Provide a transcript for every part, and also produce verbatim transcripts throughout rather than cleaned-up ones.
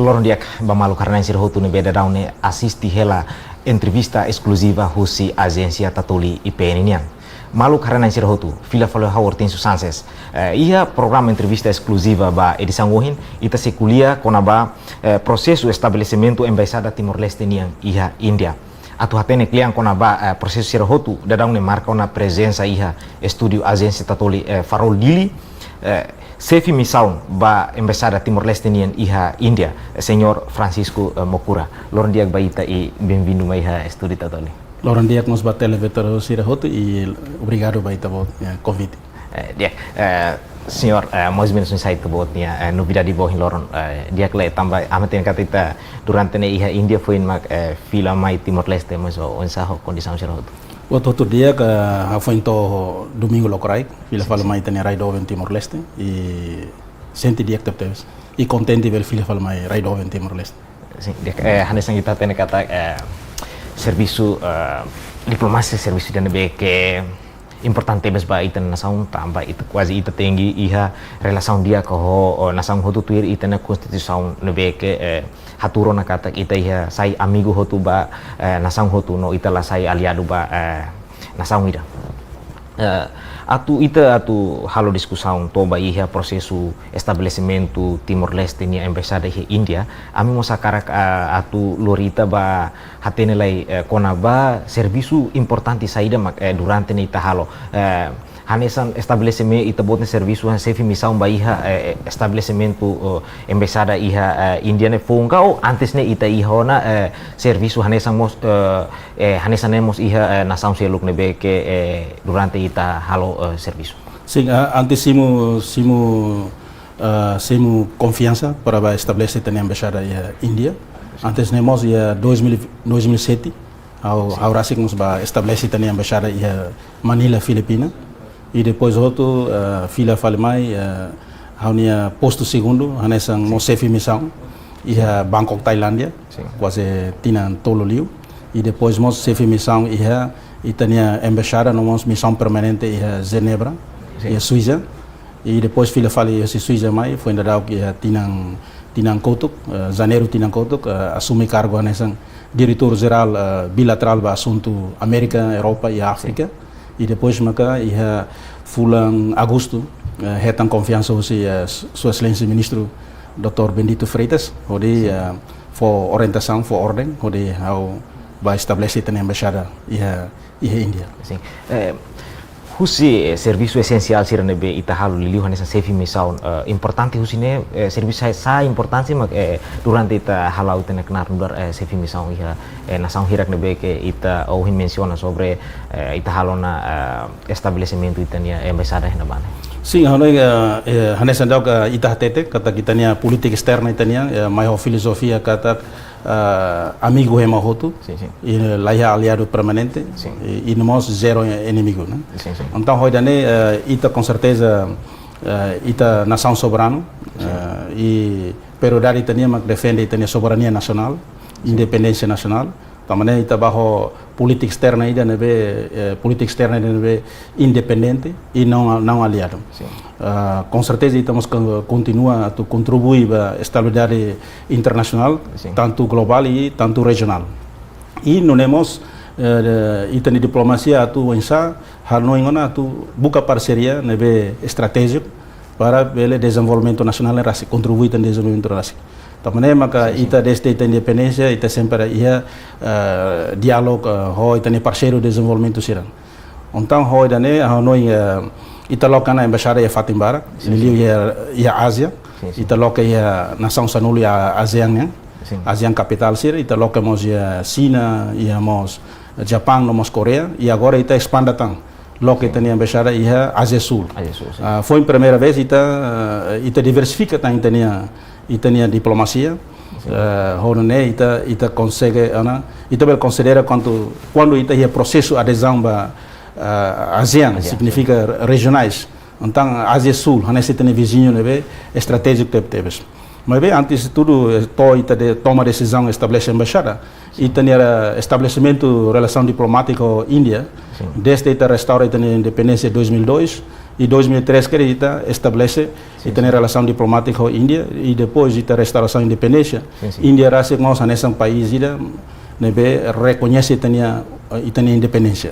Loron di'ak ba maluk haree-na'in sira hotu ne'ebé daudaun ne'e asiste hela entrevista eskluziva husi Ajénsia Tatoli I P N nian. Maluk haree-na'in sira hotu, fila fali ho ha'u Hortensio Sanches. Eh, iha programa entrevista eskluziva ba edisaun ohin, ita sei ko'alia kona-ba, eh, prosesu estabelesimentu Embaixada Timor-Leste nian iha Índia. Atu hatene kle'an kona-ba, eh, prosesu sira hotu, daudaun ne'e marka ona prezensa iha estúdiu Ajénsia Tatoli, eh, Farol Dili, eh, xefe misaun ba Embaixada Timor-Leste nian iha Índia, eh, Señór Francisco, eh, Mokura. Loron di'ak ba ita i benvindu mai iha estúdiu Tatoli. Loron di'ak mós ba telespetadór sira hotu i obrigadu ba ita-boot nia konvite. Eh, di'ak, eh, Señór, eh, mais ou menus oinsá ita-boot nia, eh, novidade ba ohin loron, eh, di'ak liu tanba ami hatene katak ita durante ne'e iha Índia foin mak, eh, fila mai Timor-Leste, mais oinsá ho kondisaun sira hotu? Hotu-hotu di'ak, eh, ha'u foin to'o domingu lokraik, fila Sin, fali sin. mai ita-nia rai doben Timor-Leste, i sente di'ak tebetebes. I kontente bele fila fali mai rai doben Timor-Leste. Sin, di'ak, eh, hanesan ita hatene katak, eh, servisu, eh, diplomasia servisu ida ne'ebé ke importante tebes ba ita-nia nasaun, tanba ita kuaze ita tenke iha relasaun di'ak ho, ho nasaun hotu tuir ita-nia konstituisaun ne'ebé ke, eh, hatuur ona katak ita iha sai amigu hotu ba, eh, nasaun hotu no ita la sai aliadu ba, eh, nasaun ida. Eh, atu ita atu halo diskusaun to'o ba iha prosesu estabelesimentu Timor-Leste nia embaixada iha Índia, ami mós hakarak, eh, atu lori ita ba hatene lai, eh, kona-ba servisu importante saida mak, eh, durante ne'e ita halo. Eh, hanesan estabelesimentu ita-boot nia servisu hanesan xefe misaun ba iha, eh, estabelesimentu, eh, embaixada iha, eh, Índia ne'e foun ka ou antes ne'e ita iha ona, eh, servisu hanesan mós, eh, eh, hanesan ne'e mós iha, eh, nasaun seluk ne'ebé ke, eh, durante ita halo, eh, servisu. Sin, ah, antes simu, simu, ah, simu konfiansa para ba estabelese ita-nia embaixada iha Índia. Antes ne'e mós iha dois mil, dois mil e sete, ha'u, Sin. ha'u rasik mós ba estabelese ita-nia embaixada iha Manila, Filipina. I depois hotu, eh, fila fali mai, eh, ha'u-nia postu segundu, hanesan Sin. mós xefe misaun, iha Bangkok, Tailándia, Sin. kuaze tinan tolu liu. I depois mós xefe misaun iha ita-nia embaixada no mós misaun permanente iha Jenebra, Sin. iha Suisa. I depois fila fali husi Suisa mai, foin daudauk iha tinan, tinan kotuk, eh, Janeiru tinan kotuk, eh, asume kargu hanesan Diretór Jerál, eh, Bilaterál ba Asuntu Amérika, Europa i Áfrika. I depois maka iha fulan Agostu, eh, hetan konfiansa husi, eh, Su-, Sua Exelénsia Ministru doutór Bendito Freitas, hodi, Sin. eh, fó orientasaun, fó orden, hodi ha'u ba estabelese ita-nia embaixada iha, iha Índia. Sin. Eh, husi, eh, servisu esensiál sira ne'ebé ita halo liuliu hanesan xefe misaun, eh, importante husi ne'e, eh, servisu sá, sá importante mak, eh, durante ita hala'o ita-nia knaar nu'udar, eh, xefe misaun iha, eh, nasaun hirak ne'ebé ke ita ohin mensiona sobre, eh, ita halo ona, eh, estabelesimentu ita-nia embaixada iha ne'ebá ne'e. Sin, ha'u hanoin, eh, eh, hanesan daudauk, eh, ita hatete, katak ita-nia polítika esterna ita-nian, eh, mai ho filozofia katak, eh, amigu ema hotu, Sin, sin. i laiha aliadu permanente, Sin. i, i no mós zero inimigu, ne'e? Sin, sin. Entaun, ho ida-ne'e, eh, ita com certeza, eh, ita nasaun soberanu, Sin. eh, i prioridade ita-nian mak defende ita-nia soberania nasionál, Sin. independénsia nasionál. Tanba ne'e ita ba ho polítika esterna ida ne'ebé, eh, polítika esterna ida ne'ebé independente i não, não aliadu. Sin. Ah, com certeza ita mós ko-, kontinua atu kontribui ba estabilidade internasionál, Sin. tantu globál i tantu rejionál. I nune'e mós, eh, ita-nia diplomasia atu oinsá, hanoin ona atu buka parseria ne'ebé estratéjiku, para bele dezenvolvimentu nasionál ne'e rasik, kontribui tan dezenvolvimentu rasik. Tanba ne'e maka Sin, sin. ita dezde ita independénsia, ita sempre iha, eh, diálogu, eh, ho ita-nia parseiru dezenvolvimentu sira. Entaun, ho ida-ne'e, ha'u hanoin, eh, ita loke ona embaixada iha fatin barak, Sin, liuliu sin. iha, iha Ázia, Sin, sin. ita loke iha nasaun sanulu iha ASEAN nian, Sin. ASEAN kapitál sira, ita loke mós iha Xina, iha mós Japaun, no mós Koreia, i agora ita espande tan. Loke Sin. ita-nia embaixada iha Ázia Súl. Ázia Súl, sin. Ah, foin primeira vez ita, eh, ita diversifika tan ita-nia, ita-nia diplomasia. Sin. Eh, ho nune'e ita, ita konsege, ana, ita bele konsidera kuandu, kuandu ita iha prosesu adezaun ba, ah, ASEAN, ASEAN, signifika sin. rejionais. Entaun, Ázia Súl, hanesan ita-nia viziñu ne'ebé estratéjiku tebetebes. Maibé, antes de tudu, eh, to'o ita de, toma desizaun estabelese embaixada, Sin. ita-nia estabelesimentu relasaun diplomátika ho Índia, Sin. dezde ita restaura ita-nia independénsia dois mil e dois, I dois mil e três kedas ita estabelese, sin, ita-nia relasaun diplomátika ho Índia, i depois ita restaurasaun independénsia. Sin, sin. Índia rasik mós hanesan país ida ne'ebé rekoñese ita-nia, eh, ita-nia independénsia.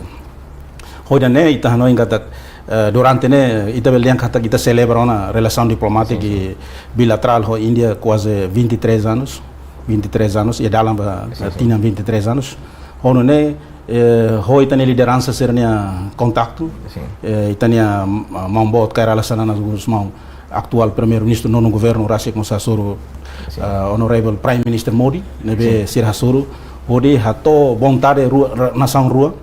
Ho ida-ne'e ita hanoin katak, eh, durante ne'e ita bele dehan katak ita selebra ona relasaun diplomátika, sin, sin, i bilaterál ho Índia kuaze vinte e três anos, vinte e três anos, i dalan ba, sin, eh, sin, tinan vinte e três anos. Ho nune'e, eh, ho ita-nia lideransa sira-nia kontaktu, sin, eh, ita-nia, mm, maun boot Kay Rala Xanana Gusmão, atuál Primeiru-Ministru nonu governu rasik mós hasoru, sin, ah, Honorable Prime Minister Modi, ne'ebé, sin, sira hasoru, hodi hato'o vontade rua, ra-, nasaun rua,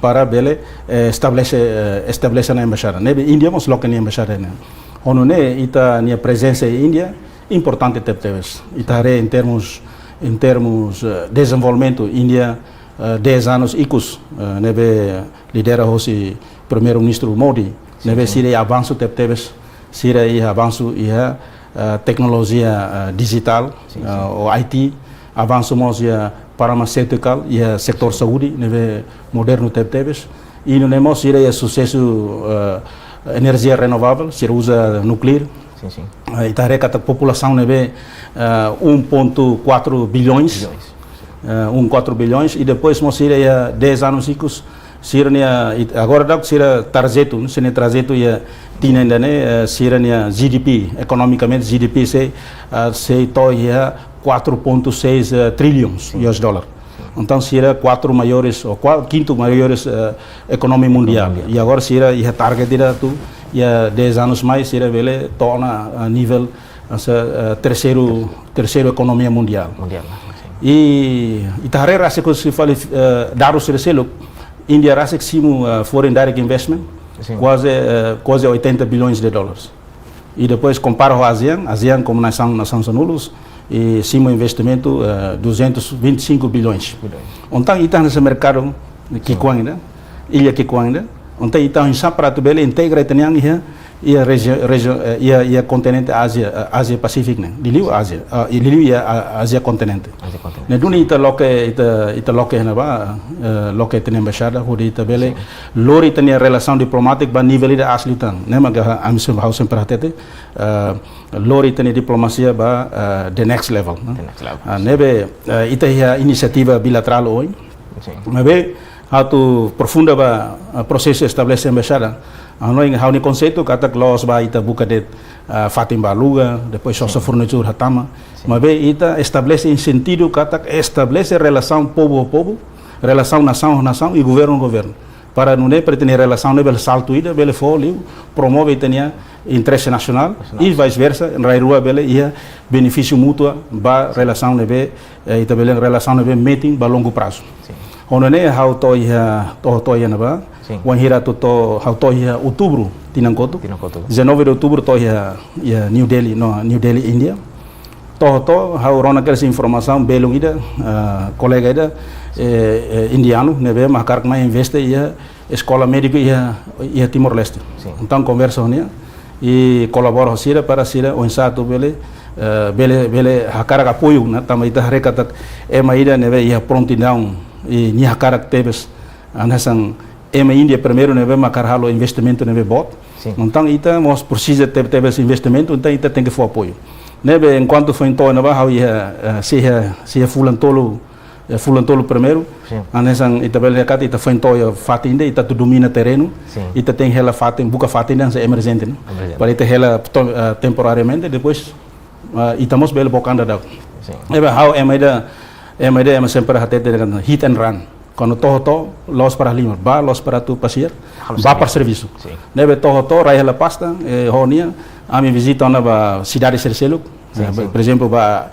para bele, eh, estabelese, eh, estabelese ona embaixada. Ne'ebé Índia mós loke nia embaixada ne'e. Ho nune'e ita-nia prezensa iha Índia importante tebetebes. Ita haree em termos, em termos, eh, dezenvolvimentu, Índia, eh, dez anos ikus, eh, ne'ebé lidera hosi Primeiru-Ministru Modi, sin, ne'ebé, sin, sira iha avansu tebetebes, sira iha avansu iha, eh, teknolojia, eh, dijitál, sin, eh, sin, ou I T, avansu mós iha farmaseutikál, iha setór, sin, saúde, ne'ebé modernu tebetebes. I nune'e mós sira iha susesu, eh, enerjia renovável, sira uza nukleár. Sin, sin. Eh, ita haree katak populasaun ne'ebé, eh, um ponto quatro bilhões. Bilhões. Eh, um quatro bilhões. I depois mós sira iha dez anos ikus, sira-nia, it-, agora daudaun sira trajetu, sira-nia trajetu iha tinan ida-ne'e, eh, sira-nia G D P, ekonomikamente G D P sei, ah, sei to'o iha quatro ponto seis, eh, trilhões, sin, U S dólar. Sin. Entaun, sira kuartu maiores, ou kua-, kintu maiores, eh, ekonomia mundiál. Mundiál. I agora sira iha target ida atu, iha dez anos mai, sira bele to'o ona, eh, nivel, eh, se-, eh, terseiru, terseiru ekonomia mundiál. Mundiál, sin. I, i ita haree rasik kuandu se fala, eh, dadus sira seluk, Índia rasik simu, eh, foreign direct investment, sin, kuaze, eh, kuaze oitenta bilhões de dólares. I depois kompara ho ASEAN, ASEAN komu nasaun, nasaun sanulu, i simu investimentu, eh, duzentos vinte e cinco bilhões. Bilhões. Entaun, ita hanesan merkadu, sin, ki'ikoan ida, illa ki'ikoan ida. Entaun, ita oinsá para atu bele integra ita-nia an iha, iha rejio-, rejio-, eh, iha, iha kontinente Ázia, eh, Ázia Pasífiku ne'e. Liuliu Ázia, eh, i liuliu iha, ah, Ázia kontinente. Ázia kontinente. Ne'e duni ita loke, ita, ita loke iha ne'ebá, eh, loke ita-nia embaixada, hodi ita bele, sin, lori ita-nia relasaun diplomátika ba nivel ida aas liután. Ne'e mak ami sem-, ha'u sempre hatete, eh, lori ita-nia diplomasia ba, eh, the next level, ne'e? The next level. Ah, ne'ebé, eh, ita iha inisiativa bilaterál oin. Sin. Maibé, atu aprofunda ba, eh, prosesu estabelese embaixada. Ha'u hanoin, ha'u-nia konseitu katak la'ós ba ita buka de'it, eh, fatin ba aluga, depois sosa, sin, furniture hatama. Sin. Maibé ita estabelese iha sentidu katak estabelese relasaun povu ho povu, relasaun nasaun ho nasaun i governu ho governu. Para nune'e, para ita-nia relasaun ne'e bele saltu ida, bele fó liu, promove ita-nia interese nasionál, nasionál, i vice-versa, rai rua bele iha benefísiu mútua ba relasaun ne'ebé, eh, ita bele relasaun ne'ebé metin ba longu prazu. Sin. Ho nune'e ha'u to'o iha, to'o, to'o iha ne'ebá, sin, wainhira atu to'o, ha'u to'o iha outubru, tinan kotuk. Tinan kotuk. Dezanove de outubru to'o iha, iha New Delhi, no, New Delhi, Índia. To'o, to'o, ha'u rona kedas informasaun belun ida, ah, kolega ida, eh, eh, indianu, ne'ebé mak hakarak mai investe iha eskola médiku iha, iha Timor-Leste. Sin. Entaun, konversa ho nia, i kolabora ho sira para sira oinsá atu bele, eh, bele, bele hakarak apoiu, ne'e, tanba ita haree katak ema ida ne'ebé iha prontidaun, i nia hakarak tebes, hanesan ema Índia primeiru ne'ebé mak hakarak halo investimentu ne'ebé boot. Sin. Entaun ita mós presiza tebe-, tebes investimentu, entaun ita tenke fó apoiu. Ne'ebé enkuantu foin to'o iha ne'ebá ha'u iha, eh, sei iha, sei iha fulan tolu, eh, fulan tolu primeiru. Sin. Hanesan ita bele dehan katak ita foin to'o iha fatin ida, ita atu domina terrenu. Sin. Ita tenke hela fatin, buka fatin ida hanesan emerjente, ne'e? Emerjente. Para ita hela to-, eh, temporariamente, depois, eh, ita mós bele book an daudauk. Sin. Ne'ebé ha'u ema ida, ema ida, ema sempre hatete dehan hit and run. Kuandu to'o, to'o, la'ós para halimar, bá, la'ós para atu pasiar, halo, bá, servisu, para servisu. Sin. Ne'ebé to'o, to'o, rai hela pasta, eh, ho nia, ami vizita ona ba sidade sira seluk, sin, eh, sin, por ezemplu, ba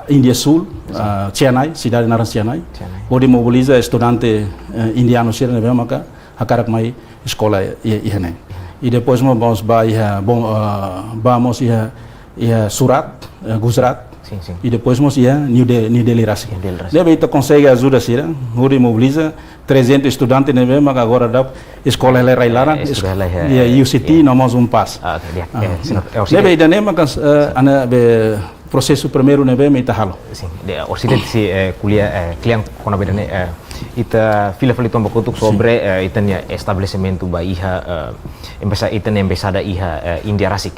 Índia Súl, sin, ah, Chennai, sidade naran Chennai, Chennai, hodi mobiliza estudante, eh, indianu sira ne'ebé maka hakarak mai eskola i-, iha ne'e. I depois mós vamos ba iha, bom, ah, vamos iha, iha Surat, eh, Gujarat. Sin, sin. I depois mós iha New De-, New Delhi rasik. New Delhi rasik. Ne'ebé ita konsege ajuda sira, hodi mobiliza trezentos estudante ne'ebé maka agora daudaun eskola hela iha rai-laran, eh, eskola hela iha, iha, eh, U C T, iha, no mós UNPAZ. Ah, oke, di'ak. Ah. Eh, sin, eh, orsida. Ne'ebé ida-ne'e maka, eh, sin, ana be prosesu primeiru ne'ebé mak ita halo. Sin, de, orsida sei, eh, ko'alia, eh, kle'an kona-ba ida-ne'e, eh, Ita fila fali to'o ba kotuk sobre, eh, ita-nia estabelesimentu ba iha, eh, embasa-, ita-nia embaixada iha, eh, Índia rasik.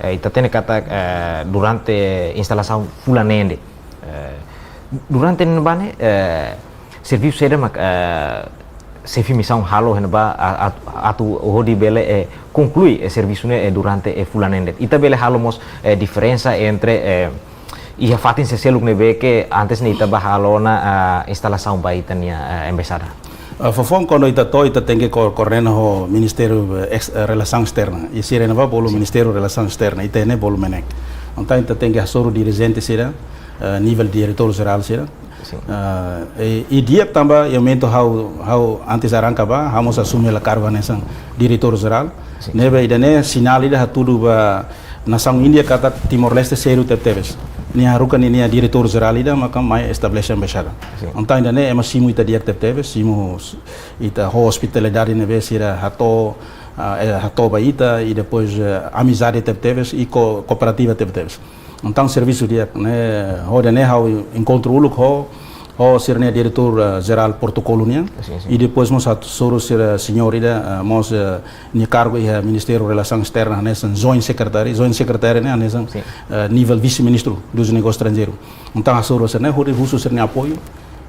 Eh, ita hatene katak, eh, durante instalasaun fulan neen de'it. Eh, durante ne'ebá ne'e, eh, servisu saida mak, eh, xefe misaun halo iha ne'ebá a-, a-, atu hodi bele, eh, konklui, eh, servisu ne'e, eh, durante, eh, fulan neen de'it. Ita bele halo mós, eh, diferensa entre, eh, iha fatin seluk ne'ebé ke antes ne'e ita bá halo ona, ah, instalasaun ba ita-nia, ah, embaixada. Ah, foufoun kuandu ita to'o, ita tenke ko-, koordena ho Ministériu, eh, Ex-, eh, Relasaun Esterna. I sira ne'ebá bolu Ministériu Relasaun Esterna, ita ne'e bolu MNEK. Entaun ita tenke hasoru dirijente sira, eh, nivel diretór jerál sira. Ah, i, i di'ak tanba iha momentu ha'u, ha'u antes arranka bá, ha'u mós asume hela kargu hanesan diretór jerál. Ne'ebé ida-ne'e sinál ida hatudu ba nasaun Índia katak Timor-Leste sériu tebetebes. Nia haruka ninia diretór jerál ida maka mai estabelese embaixada. Entaun ida-ne'e ema simu ita di'ak tebetebes, simu s-, ita ho ospitalidade ne'ebé sira hato'o, ah, eh, hato'o ba ita, i depois, eh, amizade tebetebes, i ko-, kooperativa tebetebes. Entaun servisu di'ak ne'e, hodi ne'e ha'u enkontru uluk ho, ho sira-nia diretór, eh, jerál protokolu nian. I depois mós hasoru sira señór ida, eh, mós, eh, nia kargu iha Ministériu Relasaun Esterna hanesan joint secretary, joint secretary ne'e hanesan, eh, nivel vise-ministru dos negósius estranjeirus. Entaun hasoru sira-ne'e hodi husu sira-nia apoiu.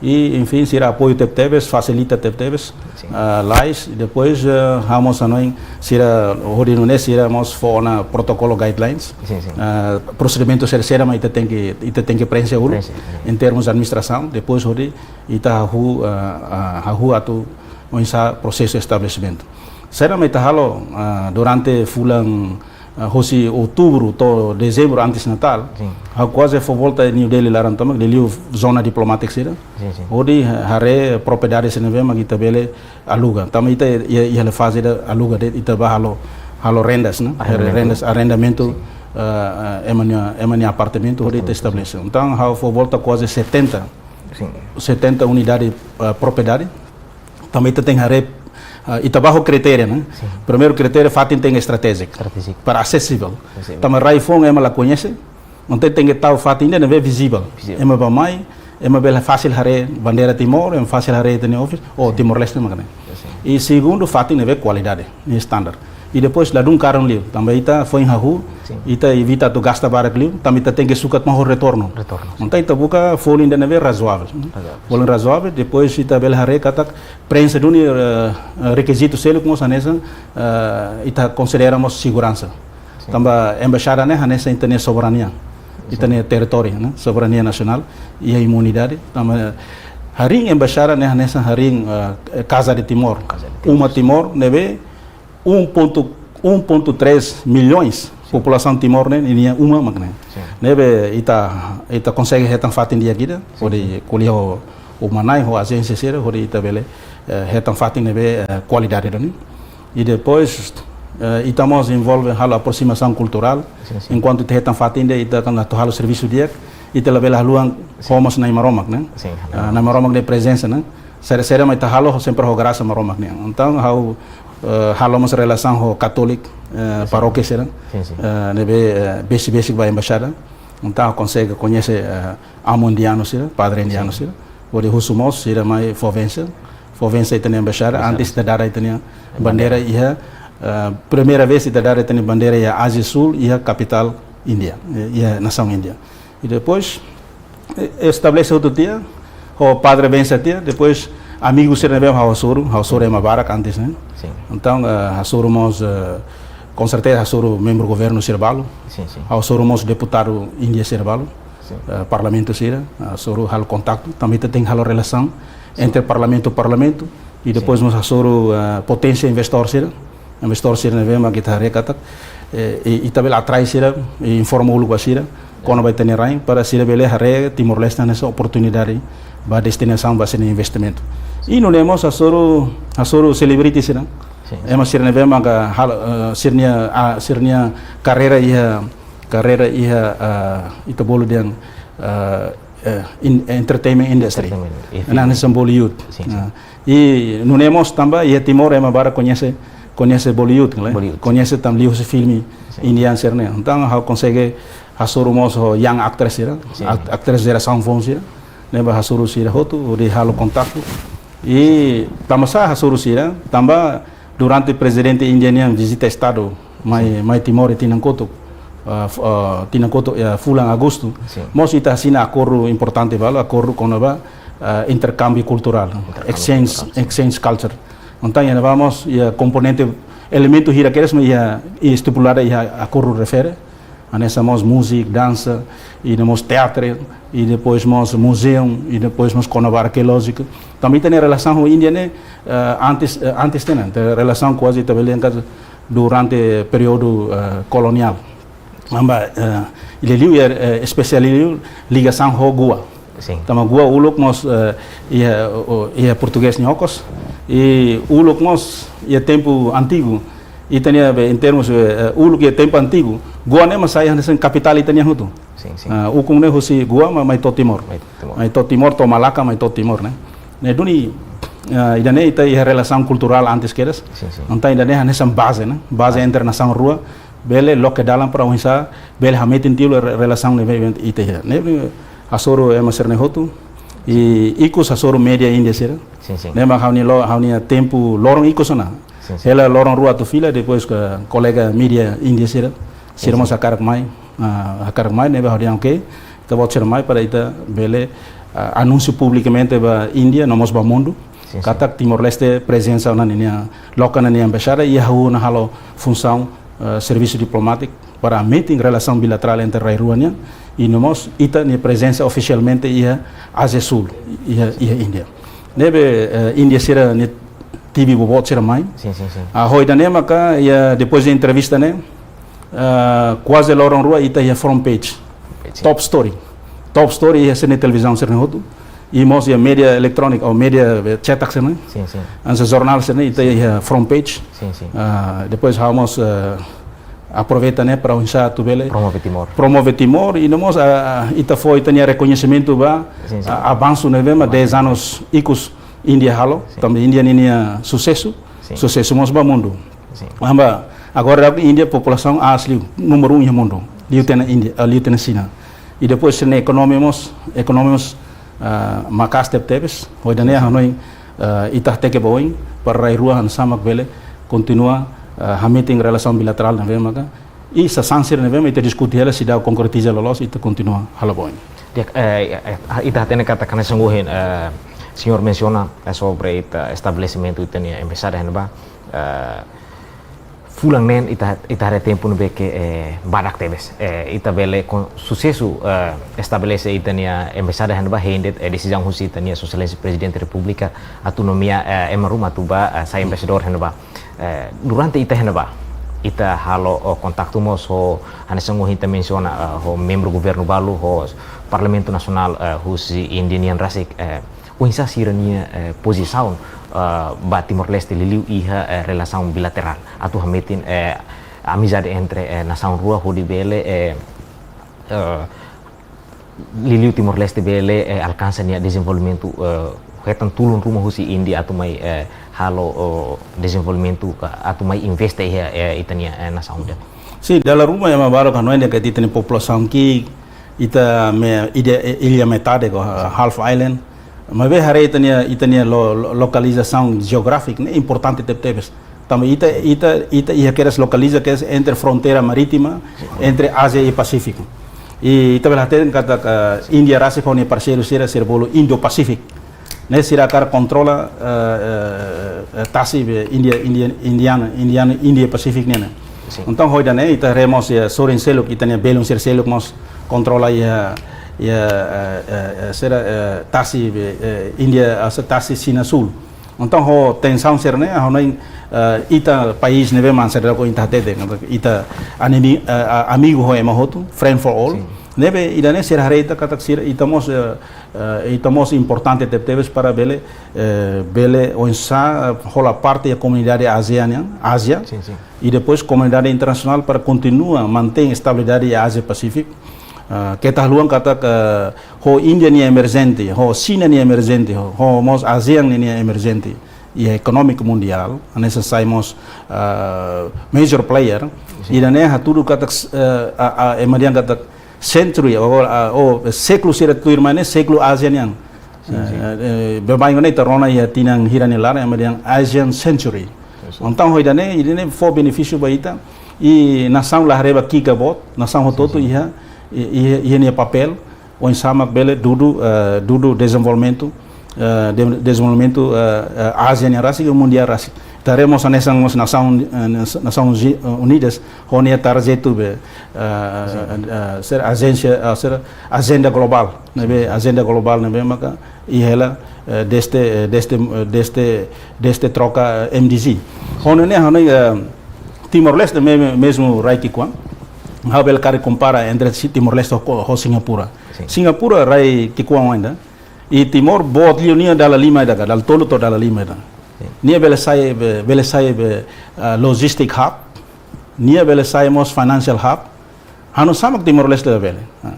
I, enfin, sira apoiu tebetebes, fasilita tebetebes, ah, lais, i depois, eh, ha'u mós hanoin sira hodi nune'e sira mós fó ona protokolu guidelines, ah, prosedimentu saida-saida mak ita tenke, ita tenke preenxe uluk, en termus administrasaun, depois hodi ita hahú, ah, ah, hahú atu oinsá prosesu estabelesimentu. Saida mak ita halo, ah, durante fulan, ah, husi outubru to'o dezembru antes Natál, ha'u kuaze fó volta New Delhi laran tomak, liuliu zona diplomátika sira. Hodi haree propriedade sira ne'ebé mak ita bele aluga. Tanba ita iha, iha faze ida aluga de'it, ita bá halo, halo rendas, ne'e? Arrendamentu. Rendas, arrendamentu, ah, ah, ema nia, ema nia apartamentu hodi ita estabelese. Entaun ha'u fó volta kuaze setenta, setenta unidade, ah, propriedade. Tanba ita tenke haree, ah, ita bá ho kritéria, ne'e? Primeiru kritéria, fatin tenke estratéjiku. Para asesivel. Tanba rai foun ema la koñese, entaun tenke tau fatin ida ne'ebé vizivel. Ema bá mai, ema bele fasil haree bandeira Timor, ema fasil haree ita-nia office, ou Timor-Leste mak ne'e. I segundu, fatin ne'ebé kualidade, ne'e standar. I depois ladún karun liu, tanba ita foin hahú, ita evita atu gasta barak liu, tanba ita tenke sukat mai ho retornu. Entaun ita buka folin ida ne'ebé razoavel. Folin razoavel, depois ita bele haree katak preenxe duni, eh, eh, rekizitu seluk mós hanesan, eh, ita konsidera mós seguransa. Tanba embaixada ne'e hanesan ita-nia soberania, ita-nia territóriu, ne'e? Soberania nasionál, iha imunidade. Tanba harin embaixada ne'e hanesan harin, eh, Casa de Timor. Uma Timor, ne'ebé um ponto, um ponto três milhões populasaun Timor ne'e, ninia uma mak ne'e. Ne'ebé ita, ita konsege hetan fatin di'ak ida, hodi ko'alia ho uma-na'in, ho ajénsia sira, hodi ita bele, eh, hetan fatin ne'ebé, eh, kualidade duni. I depois, eh, ita mós envolve halo aproximasaun kulturál. Enkuantu ita hetan fatin ida, ita kan atu halo servisu di'ak, ita labele haluha ho mós Nai Maromak, ne'e? Ah, Nai Maromak nia prezensa, ne'e? Saida, saida mak ita halo sempre ho grasa Maromak nian. Entaun ha'u, eh, halo mós relasaun ho katóliku, eh, parókia sira. Eh, ne'ebé, eh, besik-besik ba embaixada. Entaun ha'u konsege koñese, eh, amu indianu sira, padre indianu sira. Hodi husu mós sira mai fó bensaun. Fó bensaun ita-nia embaixada, antes ita dada ita-nia bandeira iha, eh, primeira vez ita dada ita-nia bandeira iha Ázia Súl, iha kapitál Índia, eh, iha nasaun Índia. I depois, eh, estabelese hotu tiha, ho padre bensaun tiha, depois amigu sira ne'ebé ha'u hasoru, ha'u hasoru ema barak antes, ne'e? Entaun, eh, hasoru mós, eh, com certeza hasoru membru governu sira balu. Ha'u hasoru mós deputadu Índia sira balu. Eh, parlamentu sira, eh, hasoru halo kontaktu, tanba ita tenke halo relasaun entre parlamentu, parlamentu, i depois mós hasoru, eh, poténsia investór sira, investór sira ne'ebé mak ita haree katak, eh, i, ita bele atrai sira, i informa uluk ba sira kona-ba ita-nia rain, para sira bele haree Timor-Leste hanesan oportunidade ba destinasaun ba sira-nia investimentu. I nune'e mós hasoru, hasoru selebriti sira, ema sira ne'ebé maka halo, eh, sira-nia, ah, sira-nia karreira iha karreira iha, ah, ita bolu dehan, ah, eh, in-, entertainment industry. Entertainment, i film. Hanesan Bollywood. Ah, i nune'e mós tanba iha Timor ema barak koñese, koñese Bollywood, ne'e? Koñese tan liuhusi filme indianu sira-ne'e. Entaun ha'u konsege hasoru mós ho young actress sira, act-, actress jerasaun foun sira. Ne'ebé hasoru sira hotu, hodi halo kontaktu. I tanba sá hasoru sira, tanba durante Prezidente Índia nian vizita Estadu mai, mai Timor iha tinan kotuk, ah, f-, ah, tinan kotuk, eh, fulan Agostu, mós ita asina akordu importante balu, akordu kona-ba, ah, interkámbiu kulturál, exchange, exchange culture. Entaun iha ne'ebá mós iha komponente, elementu hirak kedas mak iha, iha estipulada iha akordu refere. Hanesan mós múzika, dansa, i mós teatru, i depois mós muzeu, i depois mós kona-ba arkeolójiku. Tanba ita-nia relasaun ho Índia ne'e, eh, antes, eh, antes ne'e, ita relasaun kuaze ita bele dehan katak durante períodu, eh, koloniál. Tanba, eh, liuliu, eh, espesiál liuliu ligasaun ho Goa. Sin. Tanba Goa uluk mós, eh, iha, o, iha portugés nia okos, i uluk mós iha tempu antigu. Ita-nia be, em termos, eh, eh, uluk iha tempu antigu, Goa ne'e mak sai hanesan kapitál ita-nian hotu. Sin, sin. Ah, ukun ne'e husi Goa mak mai to'o Timor. Mai to'o Timor. Mai to'o Timor, to'o Malaka, mai to'o Timor, ne'e. Ne'e duni, ah, ida-ne'e ita iha relasaun kulturál antes kedas. Sin, sin. Entaun ida-ne'e hanesan baze, ne'e. Baze entre nasaun rua, bele loke dalan para oinsá, bele hametin tiha re-, relasaun ne'ebé ita iha. Ne'e hasoru ema sira-ne'e hotu, i ikus hasoru média Índia sira. Sin, sin. Ne'e mak ha'u-nia lo-, ha'u-nia tempu loron ikus ona. Sin, sin. Hela loron rua atu fila, depois ke kolega média Índia sira, sira mós hakarak mai, ah, hakarak mai, ne'ebé ha'u dehan oke, ita-boot sira mai para ita bele, ah, anunsia publikamente ba Índia, no mós ba mundu. Sin, sin. Katak Timor-Leste prezensa ona ninia, loke ona ninia embaixada, i hahú ona halo funsaun, eh, servisu diplomátiku para metin relasaun bilaterál entre rai rua nian, i no mós ita-nia prezensa ofisialmente iha Ázia Súl, iha, iha Índia. Ne'ebé, eh, Índia sira-nia T V boboot sira mai. Sin, sin, sin. Ah, ho ida-ne'e maka, iha depois de entrevista ne'e, ah, kuaze loron rua ita iha front page. Page. Top story. Top story iha sira-nia televizaun sira-ne'e hotu. I mós iha média eletrónika, ou média, eh, cetak sira-ne'e. Sin, sin. Hanesan jornál sira-ne'e, ita iha front page. Sin, sin. Ah, depois ha'u mós, eh, aproveita ne'e para oinsá atu bele promove Timor. Promove Timor, i no mós, ah, ah, ita fó ita-nia rekoñesimentu ba, sin, sin, ah, avansu ne'ebé mak dez anos ikus Índia halo, sin, tanba Índia ninia susesu, sin, susesu mós ba mundu. Sin. Tanba agora Índia populasaun aas liu, númeru um iha mundu. Liu tiha ona Índia, ah, liu tiha ona Xina. I depois sira-nia ekonomia mós, ekonomia mós, ah, maka'as tebetebes. Ho ida-ne'e hanoin, ah, ita hateke ba oin, para rai rua hanesan mak bele kontinua, ah, hametin relasaun bilaterál ne'ebé maka. I sasán sira ne'ebé mak ita diskute hela seidauk konkretiza loloos, ita kontinua halo ba oin. Di'ak, eh, eh, eh, ita hatene katak hanesan ohin, eh, señór mensiona, eh, sobre ita estabelesimentu ita-nia embaixada iha ne'ebá, eh, fulan neen ita, ita haree tempu ne'ebé ke, eh, badak tebes. Eh, ita bele ho susesu, eh, estabelese ita-nia embaixada iha ne'ebá, hein de'it, eh, desizaun husi ita-nia Sua Exelénsia Prezidente Repúblika atu nomeia, eh, ema ruma atu bá, eh, sai embaixadór iha ne'ebá. Eh, durante ita iha ne'ebá, ita halo, oh, kontaktu mós ho, hanesan ohin ita mensiona, eh, ho membru governu balu, ho Parlamentu Nasionál, eh, husi Índia nian rasik, eh, oinsá sira-nia, eh, pozisaun, eh, ba Timor-Leste liuliu iha, eh, relasaun bilaterál. Atu hametin, eh, amizade entre, eh, nasaun rua hodi bele, eh, eh, liuliu Timor-Leste bele, eh, alkansa nia dezenvolvimentu, eh, hetan tulun ruma husi Índia atu mai, eh, halo, oh, dezenvolvimentu, eh, atu mai investe iha, eh, ita-nia, eh, nasaun ida. Sin, dala ruma ema balu hanoin dehan katak ita-nia populasaun ki'ik, ita me-, ida, eh, illa metade ka, eh, half island. Maibé haree ita-nia, ita-nia lo-, lo-, lokalizasaun jeográfika ne'e importante tebetebes. Tanba ita, ita, ita iha kedas lokaliza kedas entre fronteira marítima, entre Ázia i Pasífiku. I ita bele hatene katak Índia rasik ho nia parseiru sira, sira bolu Indo-Pasífiku. Ne'e sira hakarak kontrola, eh, eh, eh, tasi be Índia, Índia, Indiana, Indiana, Índia Pasífiku nian. Sin. Entaun ho ida-ne'e ita haree mós iha sorin seluk, ita-nia belun sira seluk mós kontrola iha, iha, eh, eh, eh, sira, eh, tasi be, eh, Índia, ah, tasi Xina Súl. Entaun ho tensaun sira-ne'e, ha'u hanoin, eh, ita país ne'ebé mak sira ko ita hatete, ita animi-, eh, a-, amigu ho ema hotu, friend for all. Sin. Ne'ebé ida-ne'e sira haree ita katak sira, ita mós, eh, eh, ita mós importante tebetebes para bele, eh, bele oinsá, eh, hola parte iha komunidade ASEAN nian, Ázia. Sin, sin. I depois komunidade internasionál para kontinua mantein estabilidade iha Ázia Pasífiku. Ah, keta haluha katak, eh, ho Índia nian emerjente, ho Xina nian emerjente, ho, ho mós ASEAN nian emerjente iha ekonómiku mundiál, hanesan sai mós, ah, major player. Sin. Ida-ne'e hatudu katak, eh, a, a, ema dehan katak century, ou, ah, ou sékulu sira tuirmai ne'e sékulu ASEAN nian. Sin, sin. Eh, eh, baibain ne'e ita rona iha tinan hira nia laran, ema dehan Asian Century. Sin, sin. Entaun, ho ida-ne'e, ida-ne'e fó benefísiu ba ita, i nasaun la haree ba ki'ik ka boot, nasaun hotu-hotu iha, i, i, iha nia papél, oinsá mak bele dudu, eh, dudu dezenvolvimentu, eh, de-, dezenvolvimentu, eh, eh, Ázia nian rasik, i mundiál rasik. Ita haree mós hanesan mós nasaun, eh, nas-, Nasaun Uni-, eh, Unidas, ho nia tarjetu be, eh, eh, sira ajénsia, eh, sira ajenda globál, ne'ebé ajenda globál ne'ebé maka iha hela, eh, dezde, eh, dezde, eh, dezde, dezde troka, eh, M D G. Ho ida-ne'e, ho ida-ne'e, eh, Timor-Leste me-, me-, mezmu rai ki'ikoan, ha'u bele karik kompara entre si Timor-Leste ho, ho Singapura. Sin. Singapura rai ki'ikoan ainda. I Timor boot liu nia dala lima ida ka, dala tolu to'o dala lima ida. Sin. Nia bele sai be, bele sai be, ah, logistic hub. Nia bele sai mós financial hub. Hanusá mak Timor-Leste la bele. Ah.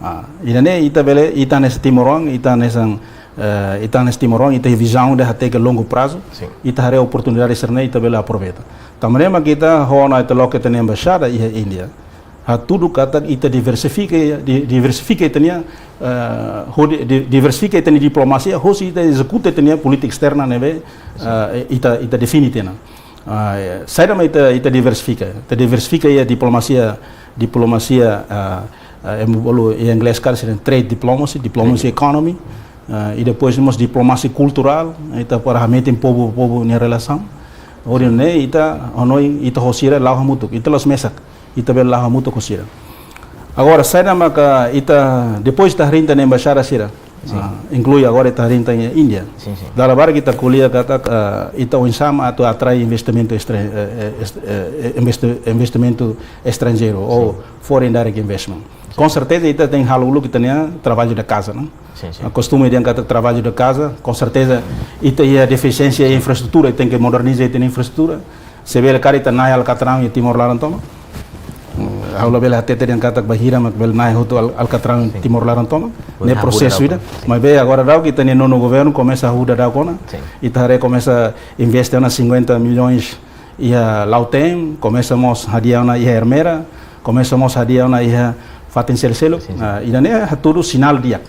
Ah, ida-ne'e ita bele, ita hanesan timoroan, ita hanesan, eh, ita hanesan timoroan, ita vizaun ida hateke longu prazu. Sin. Ita haree oportunidade sira-ne'e, ita bele aproveita. Tanba ne'e mak ita ho ona ita loke ita-nia embaixada iha Índia. Hatudu katak ita diversifika, di-, diversifika ita-nia, eh, hodi-, di-, diversifika ita-nia diplomasia, hosi ita ezekuta ita-nia polítika esterna ne'ebé, eh, ita, ita define tiha ona. Ah, eh, saida mak ita, ita diversifika. Ita diversifika iha diplomasia, diplomasia, ah, ah, ema bolu iha inglés karik sira trade diplomacy, diplomacy economy. Ah, i depois mós diplomasia kulturál, ita para hametin povu, povu nia relasaun. Hodi nune'e ita, hanoin ita ho sira la'o hamutuk, ita la'ós mesak, ita bele la'o hamutuk ho sira. Agora, saida maka ita, depois ita harii ita-nia embaixada sira. Sin. Ah, inklui agora ita harii ita iha Índia. Sin, sin. Dala barak ita ko'alia katak, ah, ita oinsá mak atu atrai investimentu estra-, eh, eh, est-, eh, investi-, investimentu estranjeiru, ou foreign direct investment. Sin. Com certeza ita tenke halo uluk ita-nia trabalho da casa, ne'e? Sin, sin. Ah, kostume dehan katak trabalho da casa, com certeza ita iha defisiénsia iha infraestrutura, ita tenke moderniza ita-nia infraestrutura. Se bele karik ita nahe alkatraun iha Timor laran tomak. Hmm, ha'u labele hatete dehan katak bainhira mak bele nahe hotu al-, alkatraun iha Timor laran tomak. Ne'e prosesu ida. Maibé agora daudauk ita-nia nonu governu komesa hahú daudauk ona. Sin. Ita haree komesa investe ona cinquenta milhões iha Lautém, komesa mós hadi'a ona iha Ermera, komesa mós hadi'a ona iha fatin seluk-seluk. Sin, sin. Ah, ida-ne'e hatudu sinál di'ak.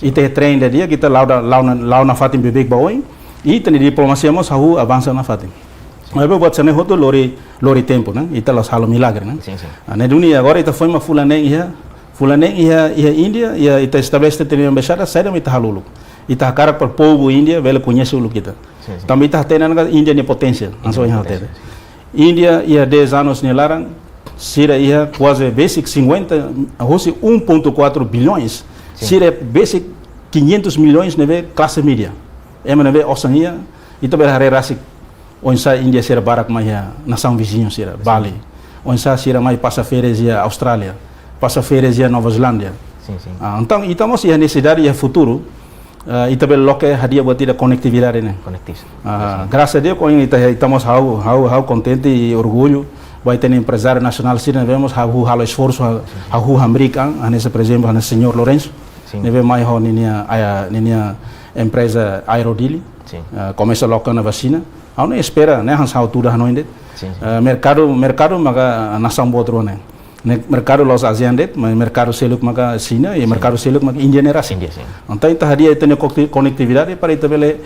Ita train ida di'ak, ita la'o da-, la'o ona, la'o ona fatin beibeik ba oin. I ita-nia diplomasia mós hahú avansa nafatin. Maibé buat sira-ne'e hotu lori, lori tempu, ne'e? Ita la'ós halo milagre, ne'e? Sin, sin. Ah, ne'e duni agora ita foin mak fulan neen iha, fulan neen iha, iha Índia, iha ita estabelese ita-nia embaixada, saida mak ita halo uluk. Ita hakarak para povu Índia bele koñese uluk ita. Sin, sin. Tanba ita hatene ona katak Índia nia poténsia, hanesan ohin ha'u hatete. Índia iha dez anos nia laran, sira iha kuaze besik cinquenta, hosi um ponto quatro bilhões, sin, sira besik quinhentos milhões ne'ebé klase média. Ema ne'ebé osan iha, ita bele haree rasik oinsá Índia sira barak mai iha nasaun viziñu sira, sin, Bali. Oinsá sira mai pasa férias iha Austrália, pasa férias iha Nova Zelándia. Sin, sin. Ah, entaun, ita mós iha nesesidade iha futuru, ah, ita bele loke hadi'a buat ida konektividade ne'e. Konektif. Ah, sin, sin. Grasas a Deus, ohin ita, ita mós ha'u, ha'u, ha'u kontente i orgullu ba ita-nia emprezáriu nasionál sira ne'ebé mós hahú halo esforsu, ha-, sin, sin, hahú hamriik an, hanesan, por ezemplu, hanesan señór Lourenço, sin, ne'ebé mai ho ninia, ah, ninia empreza Aero Dili. Sin. Ah, komesa loke ona ba Xina. Ha'u ne'e espera, ne'e hanesan ha'u tuda hanoin de'it. Sin, sin. Ah, merkadu, merkadu maka nasaun boot rua ne'e. Ne'e merkadu la'ós ASEAN de'it, maibé merkadu seluk maka Xina, i, sin, merkadu seluk maka Índia ne'e rasik. Índia, sin. Entaun ita hadi'a ita-nia konekti-, konektividade para ita bele,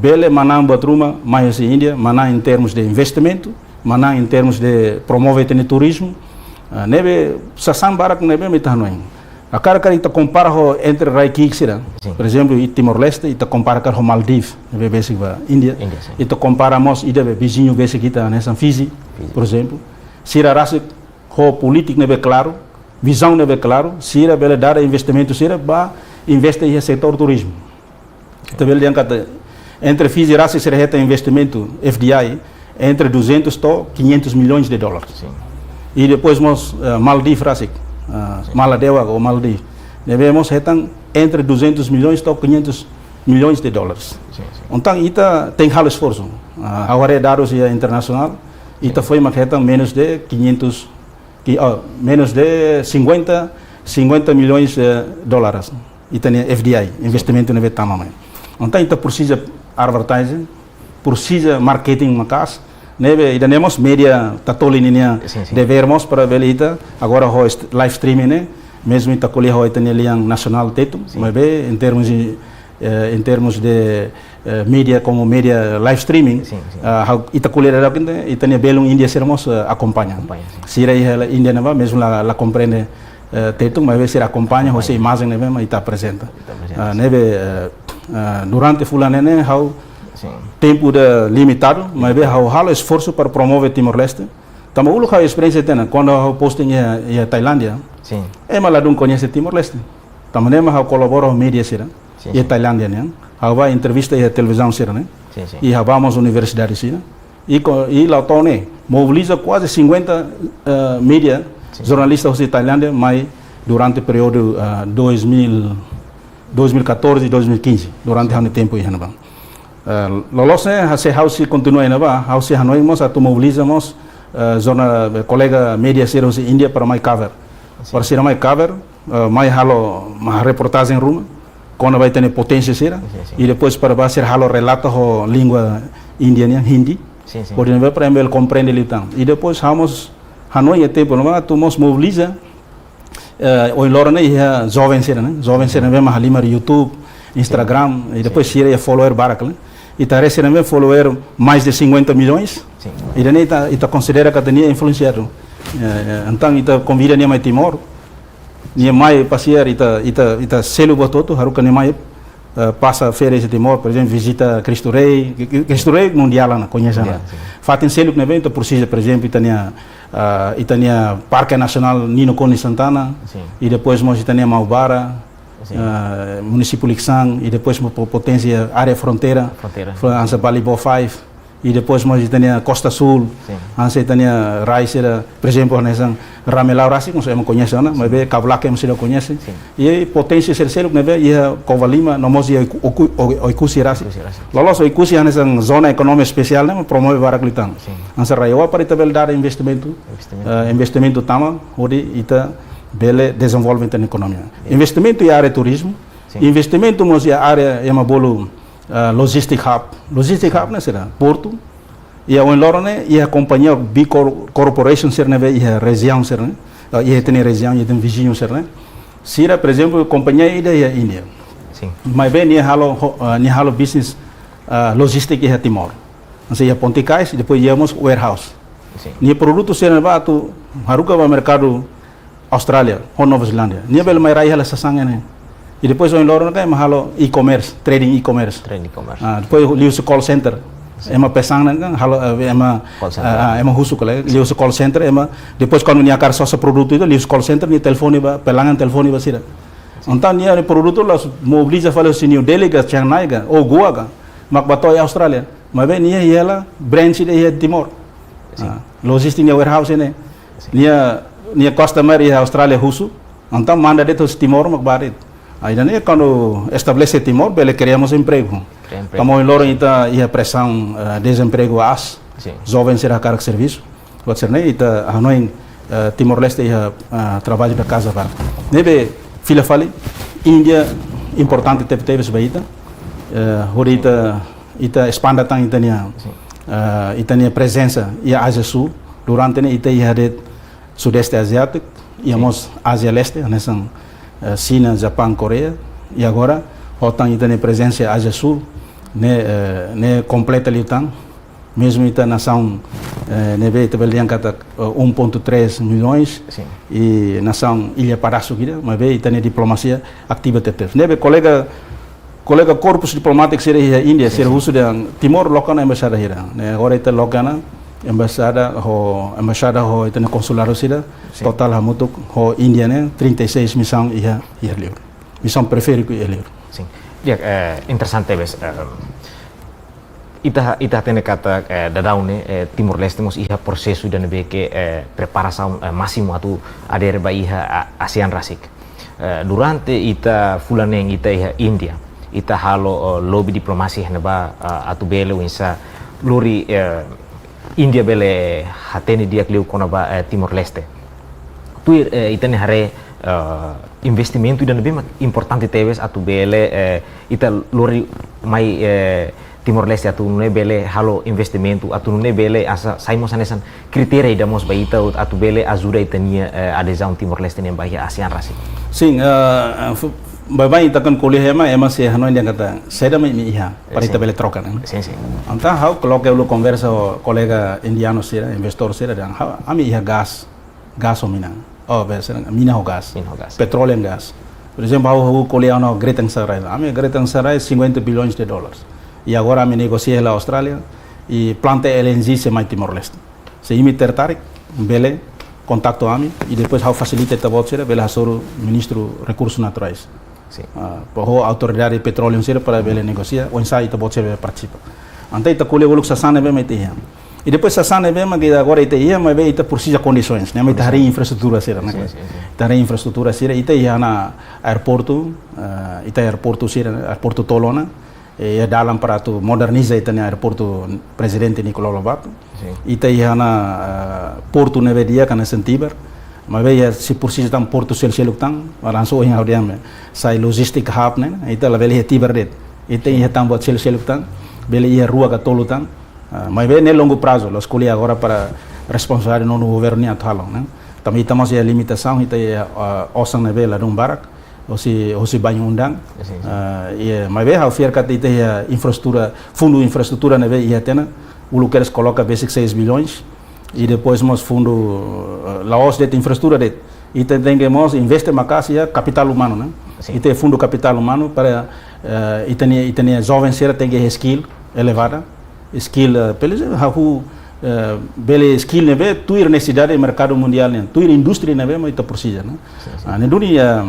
bele manán buat ruma mai husi Índia, manán em termos de investimentu, manán em termos de promove ita-nia turizmu. Ah, ne'ebé sasán barak ne'ebé mak ita hanoin. Hakarak karik ita kompara ho entre rai ki'ik sira. Sin. Por ezemplu, iha Timor-Leste, ita kompara karik ho Maldivas, ne'ebé besik ba Índia. Índia, sin. Ita kompara mós ida be viziñu besik ita, hanesan Fiji, Fiji, por ezemplu. Sira rasik ho polítika ne'ebé klaru, vizaun ne'ebé klaru, sira bele dada investimentu sira ba investe iha setór turizmu. Ita bele dehan katak entre Fiji rasik sira hetan investimentu F D I entre duzentos to'o quinhentos milhões de dólares. Sin. I depois mós, eh, Maldivas rasik, ah, sin, Maladewa ou Maldivas, ne'ebé mós hetan entre duzentos milhões to'o quinhentos milhões de dólares. Sin, sin. Entaun ita tenke halo esforsu. Ah, ha'u haree dadus iha internasionál, ita, sin, foin mak hetan menus de quinhentos, ki-, oh, menus de cinquenta, cinquenta milhões, eh, dólares. Ita-nia F D I, sin, investimentu ne'ebé tama mai. Entaun ita presiza advertising, presiza marketing maka'as, ne'ebé ida-ne'e mós média Tatoli ninia, sin, sin, devér mós para bele ita, agora ho est-, live streaming ne'e, mezmu ita ko'alia ho ita-nia lian nasionál Tetun, sin, maibé em termos de, Eh, em termos de eh, mídia, komu mídia live streaming, sin, sin. Ah, ha'u, ita ko'alia daudaun, ita-nia belun Índia sira mós eh, akompaña. Akompaña, sin. Sira iha Índia ne'ebá, mezmu la, la komprende eh, Tetun, maibé sira akompaña, akompaña, hosi imajen ne'ebé mak ita aprezenta. Ita aprezenta, ah, sin. Ne'ebé eh, ah, durante fulan ne'e, ha'u, sin, tempu ida limitadu, sin, maibé ha'u halo esforsu para promove Timor-Leste. Tanba uluk ha'u esperiénsia tiha ona, kuandu ha'u posting iha, iha Tailándia, sin, ema ladún koñese Timor-Leste. Tanba ne'e mak ha'u kolabora ho mídia sira, sin, iha, sin, Tailándia nian. Ha'u bá entrevista iha televizaun sira-ne'e. Sin, sin. I ha'u bá mós universidade sira. I ko, i la'o to'o ne'e, mobiliza kuaze cinquenta eh, mídia, sin, jornalista hosi Tailándia, mai durante períodu eh, dois mil, dois mil e catorze, dois mil e quinze, durante, sin, ha'u-nia tempu iha ne'ebá. Eh, loloos ne'e, se ha'u sei kontinua iha ne'ebá, ha'u sei hanoin mós atu mobiliza mós eh, jornal, eh, kolega mídia sira hosi Índia para mai cover. Sin. Para sira mai cover, eh, mai halo, mai reportajen ruma, kona-ba ita-nia poténsia sira, sin, sin, i depois para bá sira halo relatu ho língua Índia nian, Hindi. Sin, sin. Hodi nune'e para ema bele komprende liután. I depois ha'u mós hanoin iha tempu ne'ebá atu mós mobiliza, eh, ohin loron ne'e iha joven sira-ne'e. Joven sira-ne'e mak halimar YouTube, Instagram, sin, i depois, sin, sira iha follower barak ne'e. Ita haree sira-ne'e follower mais de cinquenta milhões. Sin. Ida-ne'e ita, ita konsidera katak nia influencer. Eh, eh, entaun ita konvida nia mai Timor. Nia mai pasiar, ita, ita, ita selu buat hotu, haruka nia mai eh, pasa férias iha Timor, por ezemplu, vizita Cristo Rei, Cristo Rei mundiál ona, koñese ona. Mundiál, sin. Fatin seluk ne'ebé ita presiza, por ezemplu, ita-nia, ah, ita-nia Parke Nasionál Nino Konis Santana, sin, i depois mós ita-nia Maubara, sin, ah, munisípiu Likisang, i depois mós po-, poténsia área fronteira, fronteira, fro-, hanesan Balibo Five, i depois mós ita-nia Costa Sul, sin, hanesan ita-nia rai sira, por ezemplu, hanesan Ramelau rasik, mós ema koñese ona, sin, maibé Kabulak ema seidauk koñese. Sin. I poténsia sira seluk ne'ebé iha Covalima, no mós iha Oecu-, Oecu-, Oe-, Oecusse rasik. Oecusse rasik. Loloos Oecusse hanesan zona ekonomia espesiál ne'e, promove barak liután. Sin. Hanesan RAEOA para ita bele dada investimentu. Investimentu. Eh, investimentu tama, hodi ita bele dezenvolve ita-nia ekonomia. Ya. Investimentu iha área turizmu, sin, investimentu mós iha área ema bolu eh, logistic hub. Logistic hub ne'e saida? Portu. I ohin loron ne'e, iha kompañia B Cor-, Corporation sira ne'ebé iha rejiaun sira-ne'e. Eh, iha ita-nia rejiaun, iha ita-nia viziñu sira-ne'e. Sira, por ezemplu, kompañia ida iha Índia. Sin. Maibé nia halo ho-, eh, nia halo business eh, logistik iha Timor. Hanesan iha ponte kais, depois iha mós warehouse. Sin. Nia produtu sira-ne'e bá atu haruka ba merkadu Austrália, ho Nova Zelándia. Nia bele mai rai hela sasán ne'e. I depois ohin loron ne'e kan ema halo e-commerce, trading e-commerce. Trading e-commerce. Ah, depois liuhusi call center. Sin. Ema pesan ne'e kan halo, eh, ema, call center, ah, ah, ema husu kale, liuhusi call center, ema, depois kuandu nia hakarak sosa produtu ida, liuhusi call center, nia telefone ba, pelangan telefone ba sira. Sin. Entaun nia produtu la'ós mobiliza fali husi New Delhi ka, Chennai ka, ou Goa ka, mak bá to'o iha Austrália. Maibé nia iha hela branch ida iha Timor. Sin. Ah, logistik nia warehouse ne'e. Sin. Nia, nia customer iha Austrália husu, entaun manda de'it husi Timor mak bá de'it. Ah, ida-ne'e kuandu estabelese Timor, bele kria mós empregu. Kria empregu. Tanba ohin loron ita iha presaun, eh, dezempregu aas. Sin. Joven sira hakarak servisu. Buat sira-ne'e ita hanoin, eh, Timor-Leste iha, eh, traballu da casa ba. Ne'ebé fila fali, Índia importante tebetebes ba ita. Eh, hodi ita, ita espanda tan ita-nia, sin, eh, ita-nia prezensa iha Ázia Súl. Durante ne'e ita iha de'it Sudeste Aziátiku, iha, sin, mós Ázia Leste, hanesan, eh, Xina, Japaun, Koreia. I agora, ho tan ita-nia prezensa Ázia Súl, ne'e, eh, ne'e kompleta liután. Mezmu ita nasaun, eh, ne'ebé ita bele dehan katak, eh, um ponto três milhões, sin, i nasaun illa padasuk ida, maibé ita-nia diplomasia ativa tebes. Ne'ebé kolega, kolega korpus diplomátiku sira iha Índia, sin, sira, sin, husu dehan Timor loke ona embaixada hira. Ne'e agora ita loke ona embaixada ho, embaixada ho ita-nia konsuladu sira, sin, totál hamutuk ho Índia ne'e trinta e seis misaun iha, iha liur. Misaun perifériku iha liur. Sin. Di'ak, eh, interesante tebes, eh, ita, ita hatene katak, eh, daudaun ne'e, eh, Timor-Leste mós iha prosesu ida ne'ebé ke, eh, preparasaun, eh, másimu atu adere ba iha A-, ASEAN rasik. Eh, durante ita fulan neen ita iha Índia, ita halo, eh, lobby diplomasi iha ne'ebá, eh, atu bele oinsá lori, eh, Índia bele hatene di'ak liu kona-ba, eh, Timor-Leste. Tuir, eh, ita-nia haree, eh, investimentu ida ne'ebé mak importante tebes atu bele, eh, ita lori mai, eh, Timor-Leste atu nune'e bele halo investimentu, atu nune'e bele hanesan, sai mós hanesan kritéria ida mós ba ita atu bele ajuda ita-nia, eh, adezaun Timor-Leste nian ba iha ASEAN rasik. Sin, eh, fu-, Baibain ita kan ko'alia ema, ema sei hanoin dehan katak saida mak imi iha para ita bele troka, ne'e? Sin, sin. Entaun ha'u koloka uluk konversa ho kolega indianu sira, investor sira, dehan ha'u, ami iha gás, gás ho mina. Oh, be, sira, mina ho gás. Mina ho gás. Petróleu ho gás. Por ezemplu, ha'u, ha'u ko'alia ona Greater Sunrise. Ami Greater Sunrise cinquenta bilhões de dólares. I agora ami negosia iha Austrália, i planta L N G sei mai Timor-Leste. Se imi tertarik, bele kontaktu ami, i depois ha'u fasilita ita-boot sira, bele hasoru Ministru Rekursus Naturais. Sin. Ah, para ho autoridade petróleu sira para bele negosia, oinsá ita-boot sira bele partisipa. Entaun ita ko'alia uluk sasán ne'ebé mak ita iha. I depois sasán ne'ebé mak agora ita iha, maibé ita presiza kondisoens, ne'e mak ita harii infraestrutura sira, ne'e? Sin, sin, sin. Ita harii infraestrutura sira, ita iha ona aeroportu, ah, ita aeroportu sira, aeroportu tolu ona, eh, iha dalan para atu moderniza ita-nia aeroportu Prezidente Nicolau Lobato. Sin. Ita iha ona, eh, portu ne'ebé di'ak hanesan tibar. Maibé iha, sei presiza tan portu sel-seluk tan, maibé langsung iha hodi ame. Sai logistic hub ne'e, ita labele iha tibar de'it. Ita iha tan buat sel-seluk tan, bele iha rua ka tolu tan. Ah, maibé ne'e longu prazu, la'ós ko'alia agora para responsabilidade nonu governu nian atu halo, ne'e? Tanba ita mós iha limitasaun, ita iha, ah, osan ne'ebé ladún barak, hosi, hosi bain undan. Sin, sin. Ah, iha, maibé ha'u fiar katak ita iha infraestrutura, fundu infraestrutura ne'ebé iha tiha ona, uluk kedas koloka besik seis bilhões, i depois mós fundu, ah, la'ós de'it infraestrutura de'it. Ita tenke mós investe maka'as iha kapitál umanu, ne'e? Sin. Ita fundu kapitál umanu para, eh, ita-nia, ita-nia joven sira tenke iha skill elevada, skill, eh, pelo menos, ha'u, eh, bele skill ne'ebé tuir nesesidade merkadu mundiál nian, tuir indústria ne'ebé mak ita presiza, ne'e? Sin, sin. Ah, ne'e duni, eh,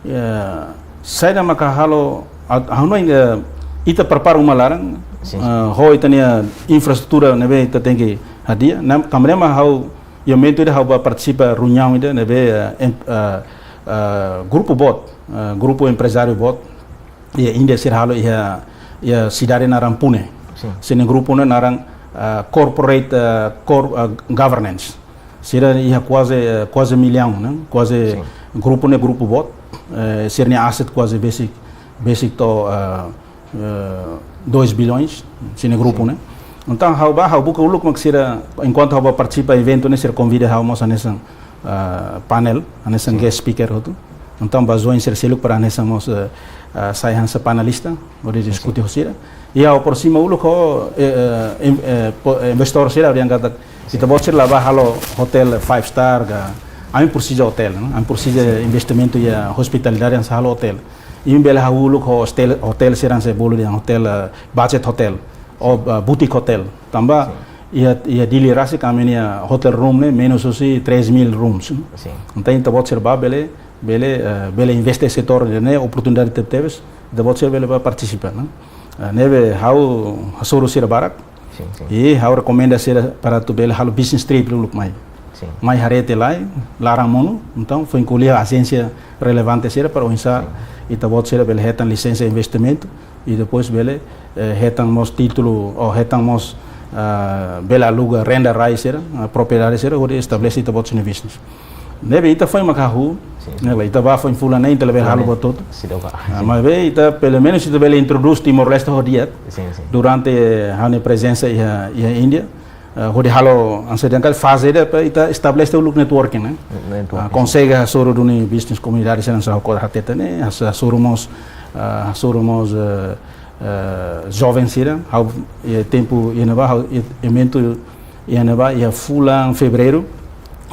eh, saida maka halo, ah, ha'u hanoin, eh, ita prepara uma laran, sin, sin, eh, ho ita-nia infraestrutura ne'ebé ita tenke hadi'a, ne'e, tanba ne'e mak ha'u, iha momentu ida ha'u bá partisipa reuniaun ida ne'ebé, eh, em-, eh, eh, grupu boot, eh, grupu emprezáriu boot, iha Índia sira halo iha, iha sidade naran Pune. Sin. Sira-nia grupu ne'e naran, ah, Corporate, ah, Cor-, ah, Governance. Sira iha kuaze, eh, kuaze millaun, ne'e? Kuaze, sin, grupu ne'e grupu boot. Eh, sira-nia asset kuaze besik, besik to'o, ah, eh, dois bilhões, sira-nia grupu, sin, ne'e? Entaun ha'u bá, ha'u buka uluk mak sira, enkuantu ha'u bá partisipa eventu ne'e, sira konvida ha'u mós hanesan, ah, panel, hanesan, sin, guest speaker hotu. Entaun bá join sira seluk para hanesan mós, eh, ah, sai hanesan panelista, hodi, sin, sin, diskute ho sira. I ha'u aprosima uluk ho, eh, eh, in-, eh, po-, eh, investór sira, hodi hanoin katak, sin, ita-boot sira la bá halo hotel five star ka, ami presiza hotel, ne'e? Ami presiza, sin, investimentu iha hospitalidade hanesan halo hotel. Imi bele hahú uluk ho hotel, hotel sira hanesan bolu dehan hotel, eh, budget hotel, ou, eh, boutique hotel. Tanba, sin, iha, iha Dili rasik ami-nia hotel room ne'e menus husi três mil rooms, ne'e? Sin. Entaun ita-boot sira bá bele, bele, eh, bele investe setór ne'e, oportunidade tebetebes, ita-boot sira bele bá partisipa, ne'e? Eh, ne'ebé ha'u hasoru sira barak, sin, sin, i ha'u rekomenda sira para atu bele halo business trip uluk mai. Sin. Mai haree tiha lai, laran monu, entaun foin ko'alia ajénsia relevante sira para oinsá, sin, ita-boot sira bele hetan lisensa investimentu, i depois bele, eh, hetan mós títulu, ou hetan mós, ah, bele aluga, renda rai sira, ah, propriedade sira, hodi estabelese ita-boot sira-nia business. Ne'ebé ita foin mak hahú, sin, ne'e, ita bá foin fulan neen, ita labele halo, fulan neen, buat hotu. Seidauk bá. Ah, sin, maibé ita, pelumenus ita bele introdús Timor-Leste ho di'ak, sin, sin, durante, eh, ha'u-nia prezensa iha, iha Índia. Eh, hodi halo, hanesan dehan katak faze ida para ita estabelese uluk networking, ne'e? Networking. Ah, konsege hasoru duni business komunidade sira hanesan ha'u hatete ne'e, has-, hasoru mós, ah, hasoru mós, eh, eh, joven sira, ha'u, eh, tempu iha ne'ebá, ha'u, eh, eventu iha ne'ebá, iha fulan Fevereiru,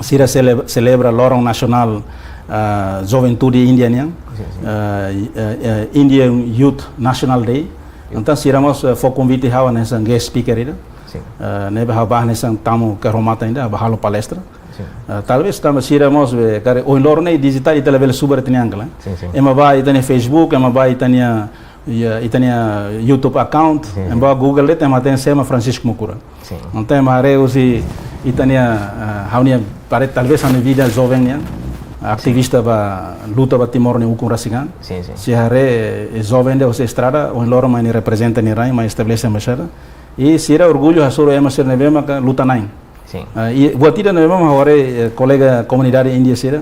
sira sele-, selebra loron nasionál, ah, juventude Índia nian, sin, sin, ah, eh, eh, Indian Youth National Day. Youth. Entaun sira mós, eh, fó konvite ha'u hanesan guest speaker ida. Sin. Eh, ne'ebé ha'u bá hanesan tamu kehormatan ida, ha'u bá halo palestra. Sin. Eh, talvés tanba sira mós, eh, karik ohin loron ne'e dijitál ita labele subar ita-nia angkla. Sin, sin. Ema bá ita-nia Facebook, ema bá ita-nia, iha, ita-nia YouTube account, sin, sin, ema bá Google de'it, ema hatene sé mak Francisco Mokura. Sin. Entaun ema haree husi ita-nia, eh, ha'u-nia, pare talvés ha'u-nia vida joven nian, sin, ativista ba, luta ba Timor nia ukun rasik an. Sin, sin. Sira haree, eh, joven ida hosi estrada, ohin loron mai nia reprezenta nia rain, mai estabelese embaixada. I sira orgullu hasoru ema sira ne'ebé maka luta-na'in. Sin. Ah, i buat ida ne'ebé mak ha'u haree, eh, kolega komunidade Índia sira,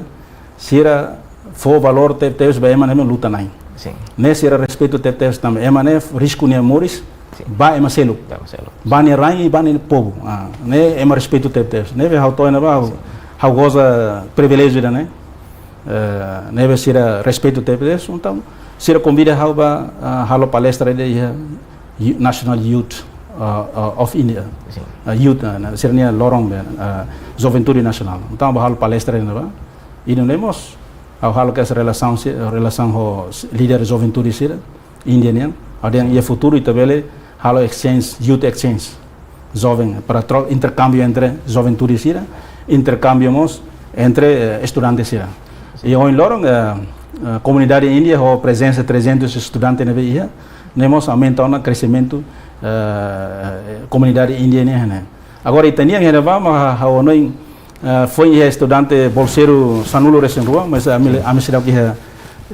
sira fó valór tebetebes ba ema ne'ebé luta-na'in. Sin. Ne'e sira respeitu tebetebes tanba ema ne'e risku nia moris, sin, ba ema seluk. Ba ema seluk. Ba nia rain i ba nia povu. Ah, ne'e ema respeitu tebetebes. Ne'ebé ha'u to'o iha ne'ebá, ha'u, sin, ha'u goza priviléjiu ida-ne'e. Eh, ne'ebé sira respeitu tebetebes, entaun, sira konvida ha'u ba, ah, halo palestra ida iha National Youth, ah, ah, of India. Sin. Ah, youth, ah, na, sira-nia loron be, ah, Juventude Nasionál. Entaun, ha'u ba halo palestra ida ne'ebá. I nune'e mós, ha'u halo kedas relasaun, relasaun ho líder juventude sira India nian. Ha'u dehan iha futuru ita bele halo exchange, youth exchange. Joven, para tro-, interkámbiu entre juventude sira, interkámbiu mós entre, eh, estudante sira. I ohin loron, eh, eh, komunidade India ho prezensa trezentos estudante ne'ebé iha, ne'e mós aumenta ona kreximentu, eh, komunidade India nian ne'e. Agora, ita-nian iha ne'ebá, mak ha'u hanoin, eh, foin iha estudante bolseiru sanulu-resin-rua, mas ami, ami seidauk iha,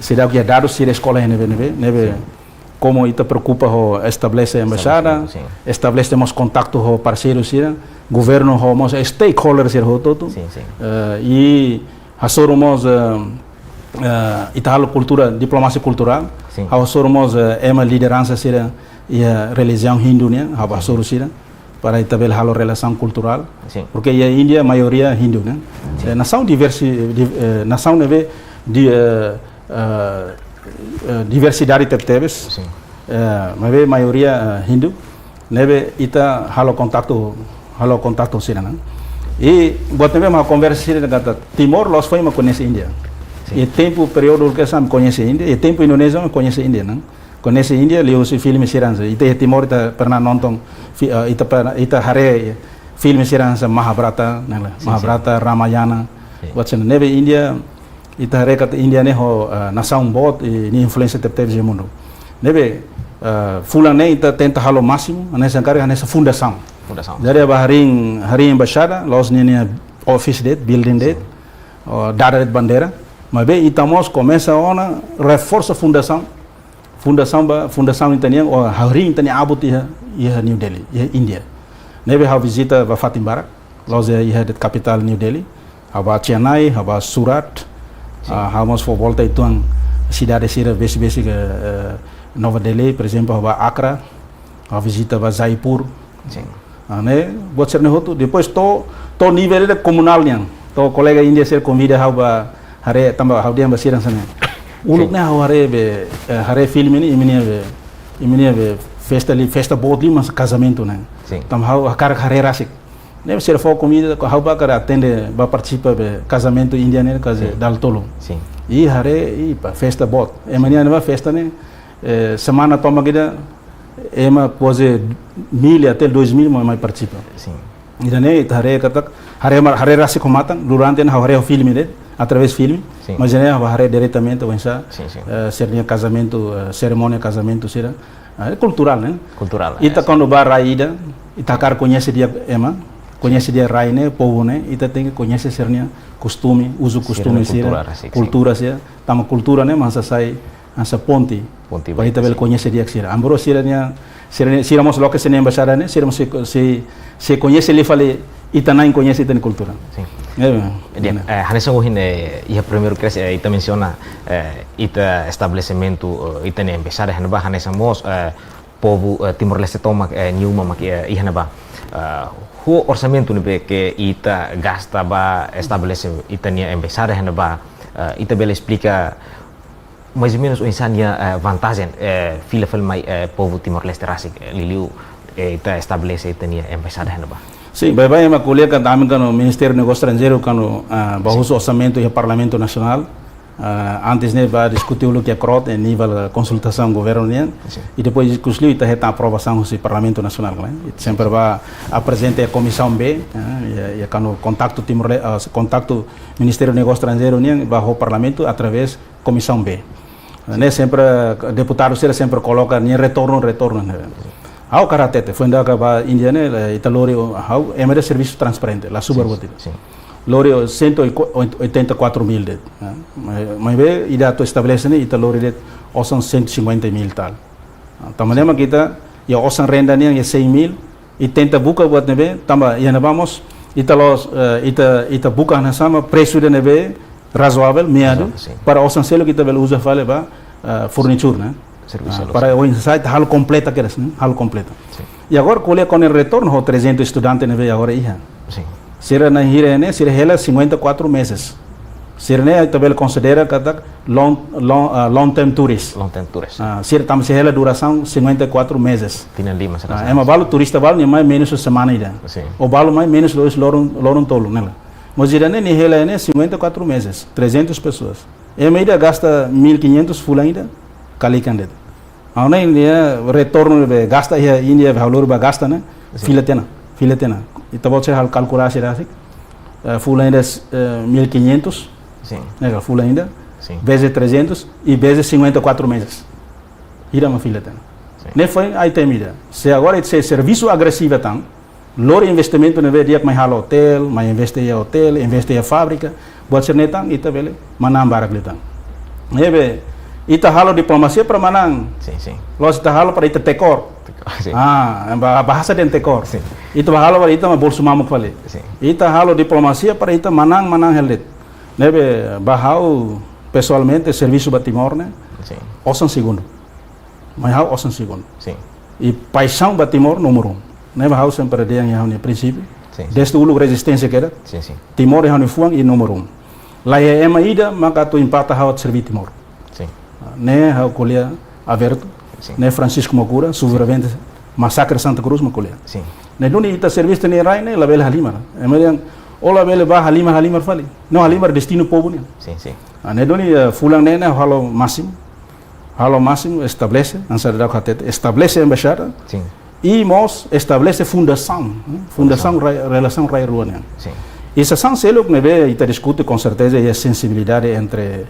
seidauk iha dadus sira eskola iha ne'ebé, ne'ebé, ne'ebé, komu ita preokupa ho estabelese embaixada, sin, estabelese mós kontaktu ho parseiru sira, governu ho mós stakeholder sira hotu-hotu. Sin, sin. Eh, i hasoru mós, eh, eh, ita halo kultura, diplomasia kulturál, sin, ha'u hasoru mós, eh, ema lideransa sira iha relijiaun Hindu nian, ha'u ba hasoru sira, para ita bele halo relasaun kulturál. Sin. Porque iha India maioria Hindu, ne'e? Sin. Eh, nasaun diversi-, di-, eh, nasaun ne'ebé di, eh, eh, eh, diversidade tebetebes. Sin. Eh, maibé maioria, eh, Hindu. Ne'ebé ita halo kontaktu, halo kontaktu sira-ne'e. I buat ne'ebé mak konversa sira katak Timor la'ós foin mak koñese India. Sin. I tempu períodu ke sam koñese India, i tempu Indonézia mak koñese India, ne'e? Koñese India liuhusi filme sira hanesan. Ita iha Timor ita pernah nonton fi-, eh, ita pernah, ita haree filme sira hanesan Mahabharata, ne'e lae. Sin, sin. Mahabharata, Ramayana. Sin. Buat sira-ne'e. Ne'ebé India, ita haree katak India ne'e ho, eh, nasaun boot i nia influénsia tebetebes iha mundu. Ne'ebé, eh, fulan ne'e ita tenta halo másimu, hanesan karik hanesan fundasaun. Fundasaun. Jadi, ba harii, harii embaixada, la'ós ninia office de'it, building de'it, sin, ou dada de'it bandeira, maibé ita mós komesa ona reforsa fundasaun, fundasaun ba, fundasaun ita-nian, ou harii ita-nia abut iha, iha New Delhi, iha India. Ne'ebé ha'u vizita ba fatin barak, la'ós iha de'it kapitál New Delhi, ha'u ba Chennai, ha'u ba Surat, sin, ah, ha'u mós fó volta uitoan sidade sira besik-besik, eh, Nova Delhi, por ezemplu, ha'u ba Agra, ha'u vizita ba Jaipur. Sin. Ah, ne'e, buat sira-ne'e hotu. Depois to'o, to'o nivel ida komunál nian. To'o kolega India sira konvida ha'u ba haree, tanba ha'u dehan ba sira hanesan ne'e. Uluk, sin, ne'e ha'u haree be, eh, haree filme ne'e, imi-nia be, imi-nia be festa liu, festa boot liu mak kazamentu ne'e. Sin. Tanba ha'u hakarak haree rasik. Ne'e sira fó konvite, ha'u ba hakarak atende, ba partisipa be kazamentu India ne'e, kaze, sin, dala tolu. Sin. I haree, i ba festa boot. Ema nian ba festa ne'e, eh, semana tomak ida, ema kuaze mil até dois mil mai, mai partisipa. Sin. Ida-ne'e ita haree katak, haree mar-, haree rasik ho matan, durante ne'e ha'u haree ho filme de'it, através filme, sin, mas ne'e ha'u haree diretamente oinsá, sin, sin, eh, sira-nia kazamentu, eh, serimónia kazamentu sira, eh, kulturál, ne'e? Kulturál, ita, eh, kuandu ba rai ida, ita hakarak koñese di'ak ema, koñese di'ak rai ne'e, povu ne'e, ita tenke koñese sira-nia kostume, uzu kostume sira, sira-nia kultura rasik, sin, kultura sira, tanba kultura ne'e mak hanesan sai, hanesan ponte. Ponte ba, ba ita bele, sin, koñese di'ak sira. Embora sira-nia, sira-nia, sira mós loke sira-nia embaixada ne'e, sira mós sei, sei, sei koñese liu fali ita-nia, koñese ita-nia kultura. Sin. Eh, di'ak, ne'e, eh, hanesan ohin, eh, iha primeiru kedas, eh, ita mensiona, eh, ita estabelesimentu, eh, ita-nia embaixada iha ne'ebá, hanesan mós, eh, povu, eh, Timor-Leste tomak, eh, nia uma mak, eh, iha ne'ebá. Eh, ho orsamentu ne'ebé ke ita gasta ba estabelese ita-nia embaixada iha ne'ebá, eh, ita bele esplika mais ou menus oinsá nia, eh, vantajen, eh, fila fali mai, eh, povu Timor-Leste rasik, eh, liuliu, eh, ita estabelese ita-nia embaixada iha ne'ebá. Sin, baibain ema ko'alia katak ami kuandu Ministériu Negósiu Estranjeiru kuandu, ah, ba, sin, husu orsamentu iha Parlamentu Nasionál, ah, antes ne'e ba diskute uluk iha KROT, eh, nivel, eh, konsultasaun governu nian. Sin. I depois diskute liu ita hetan aprovasaun husi Parlamentu Nasionál, ne'e? Ita sempre, sin, ba aprezenta iha Komisaun B, eh, iha, iha kuandu kontaktu Timor, ah, kontaktu Ministériu Negósiu Estranjeiru nian ba ho Parlamentu através Komisaun B. Ne'e sempre, deputadu sira sempre koloka nia retornu, retornu, ne'e. Ha'u hakarak hatete, foin daka ba India ne'e, eh, ita lori, ha'u, ema ida servisu transparente, la subar, sin, buat ida. Sin. Lori, oh, cento e oitenta e quatro mil de'it, eh. Mai, maibé ida atu estabelese ne'e, ita lori de'it osan cento e cinquenta mil tal. Ah, tanba ne'e mak ita, iha osan renda nian iha cem mil, i tenta buka buat ne'ebé, tanba iha ne'ebá mós, ita la'ós, eh, ita, ita buka hanesan mak presu ida ne'ebé razoável, meadu, razoável, sin, para osan seluk ita bele uza fali ba, eh, furniture, ne'e? Servisu, ah, seluk, para, sin, oinsá ita halo kompleta kedas, ne'e? Halo kompleta. Sin. I agora ko'alia kona-ba retornu ho trezentos estudante ne'ebé agora iha. Sin. Sira na'in hira ne'e, sira hela cinquenta e quatro meses. Sira-ne'e ita bele konsidera katak long, long, ah, long term tourist. Long term tourist. Ah, sira tanba sira hela durasaun cinquenta e quatro meses. Tinan lima, sira Ah, hanesan. Ema balu turista balu nia mai menus semana ida. Sin. Ou balu mai menus dois loron, loron tolu ne'e lae. Mas ida-ne'e nia hela ne'e cinquenta e quatro meses, trezentas pessoas. Ema ida gasta mil e quinhentos fulan ida, kalikan de'it. Agora ne'e retornu ne'ebé gasta iha Índia, valór ba gasta ne'e, Sin. fila tiha ona, fila tiha ona. Ita-boot sira halo kalkulasaun rasik. Eh, fulan ida, eh, mil e quinhentos, Sin. ne'e ka fulan ida, Sin. vezes trezentos e vezes cinquenta e quatro meses. Hira mak fila tiha ona. Sin. Ne'e foin ai-tem ida. Se agora se servisu agresivu tan, lori investimentu ne'ebé di'ak mai halo hotel, mai investe iha hotel, investe iha fábrika, buat sira-ne'e tan, ita bele manán barak liután. Ne'ebé, ita halo diplomasia para manán. Sin, sin. La'ós ita halo para ita tekor. Tekor, sin. Ah, ba-, bahasa dehan tekor. Sin. Ita bá halo para ita mak bolsu mamuk fali. Sin. Ita halo diplomasia para ita manán, manán hela de'it. Ne'ebé, ba ha'u pesoalmente, servisu ba Timor ne'e, Sin. osan segundu. Mai ha'u osan segundu. Sin. I paixaun ba Timor númeru um. Ne'ebé ha'u sempre dehan iha ha'u-nia prinsípiu. Sin, sin. Desde uluk rezisténsia kedas, Sin, sin. Timor iha ha'u-nia fuan i númeru um. La iha ema ida maka atu empata ha'u atu serví Timor. Sin. Ne'e ha'u ko'alia abertu. Sin. Ne'e Francisco Macura, sobrevivente masakre Santa Cruz mak ko'alia. Sin. Ne'e duni ita servisu ita-nia rai ne'e labele halimar. Ema dehan, ó labele bá halimar, halimar fali. No halimar destinu povu nian. Sin, sin. Ah, ne'e duni, eh, fulan ne'e ne'e halo másimu. Halo másimu estabelese, hanesan daudaun hatete, estabelese embaixada. Sin. I mós estabelese fundasaun, eh, fundasaun Fundasaun. rai, relasaun rai-rua nian. Sin. I sasán seluk ne'ebé ita diskute, com certeza, iha sensibilidade entre,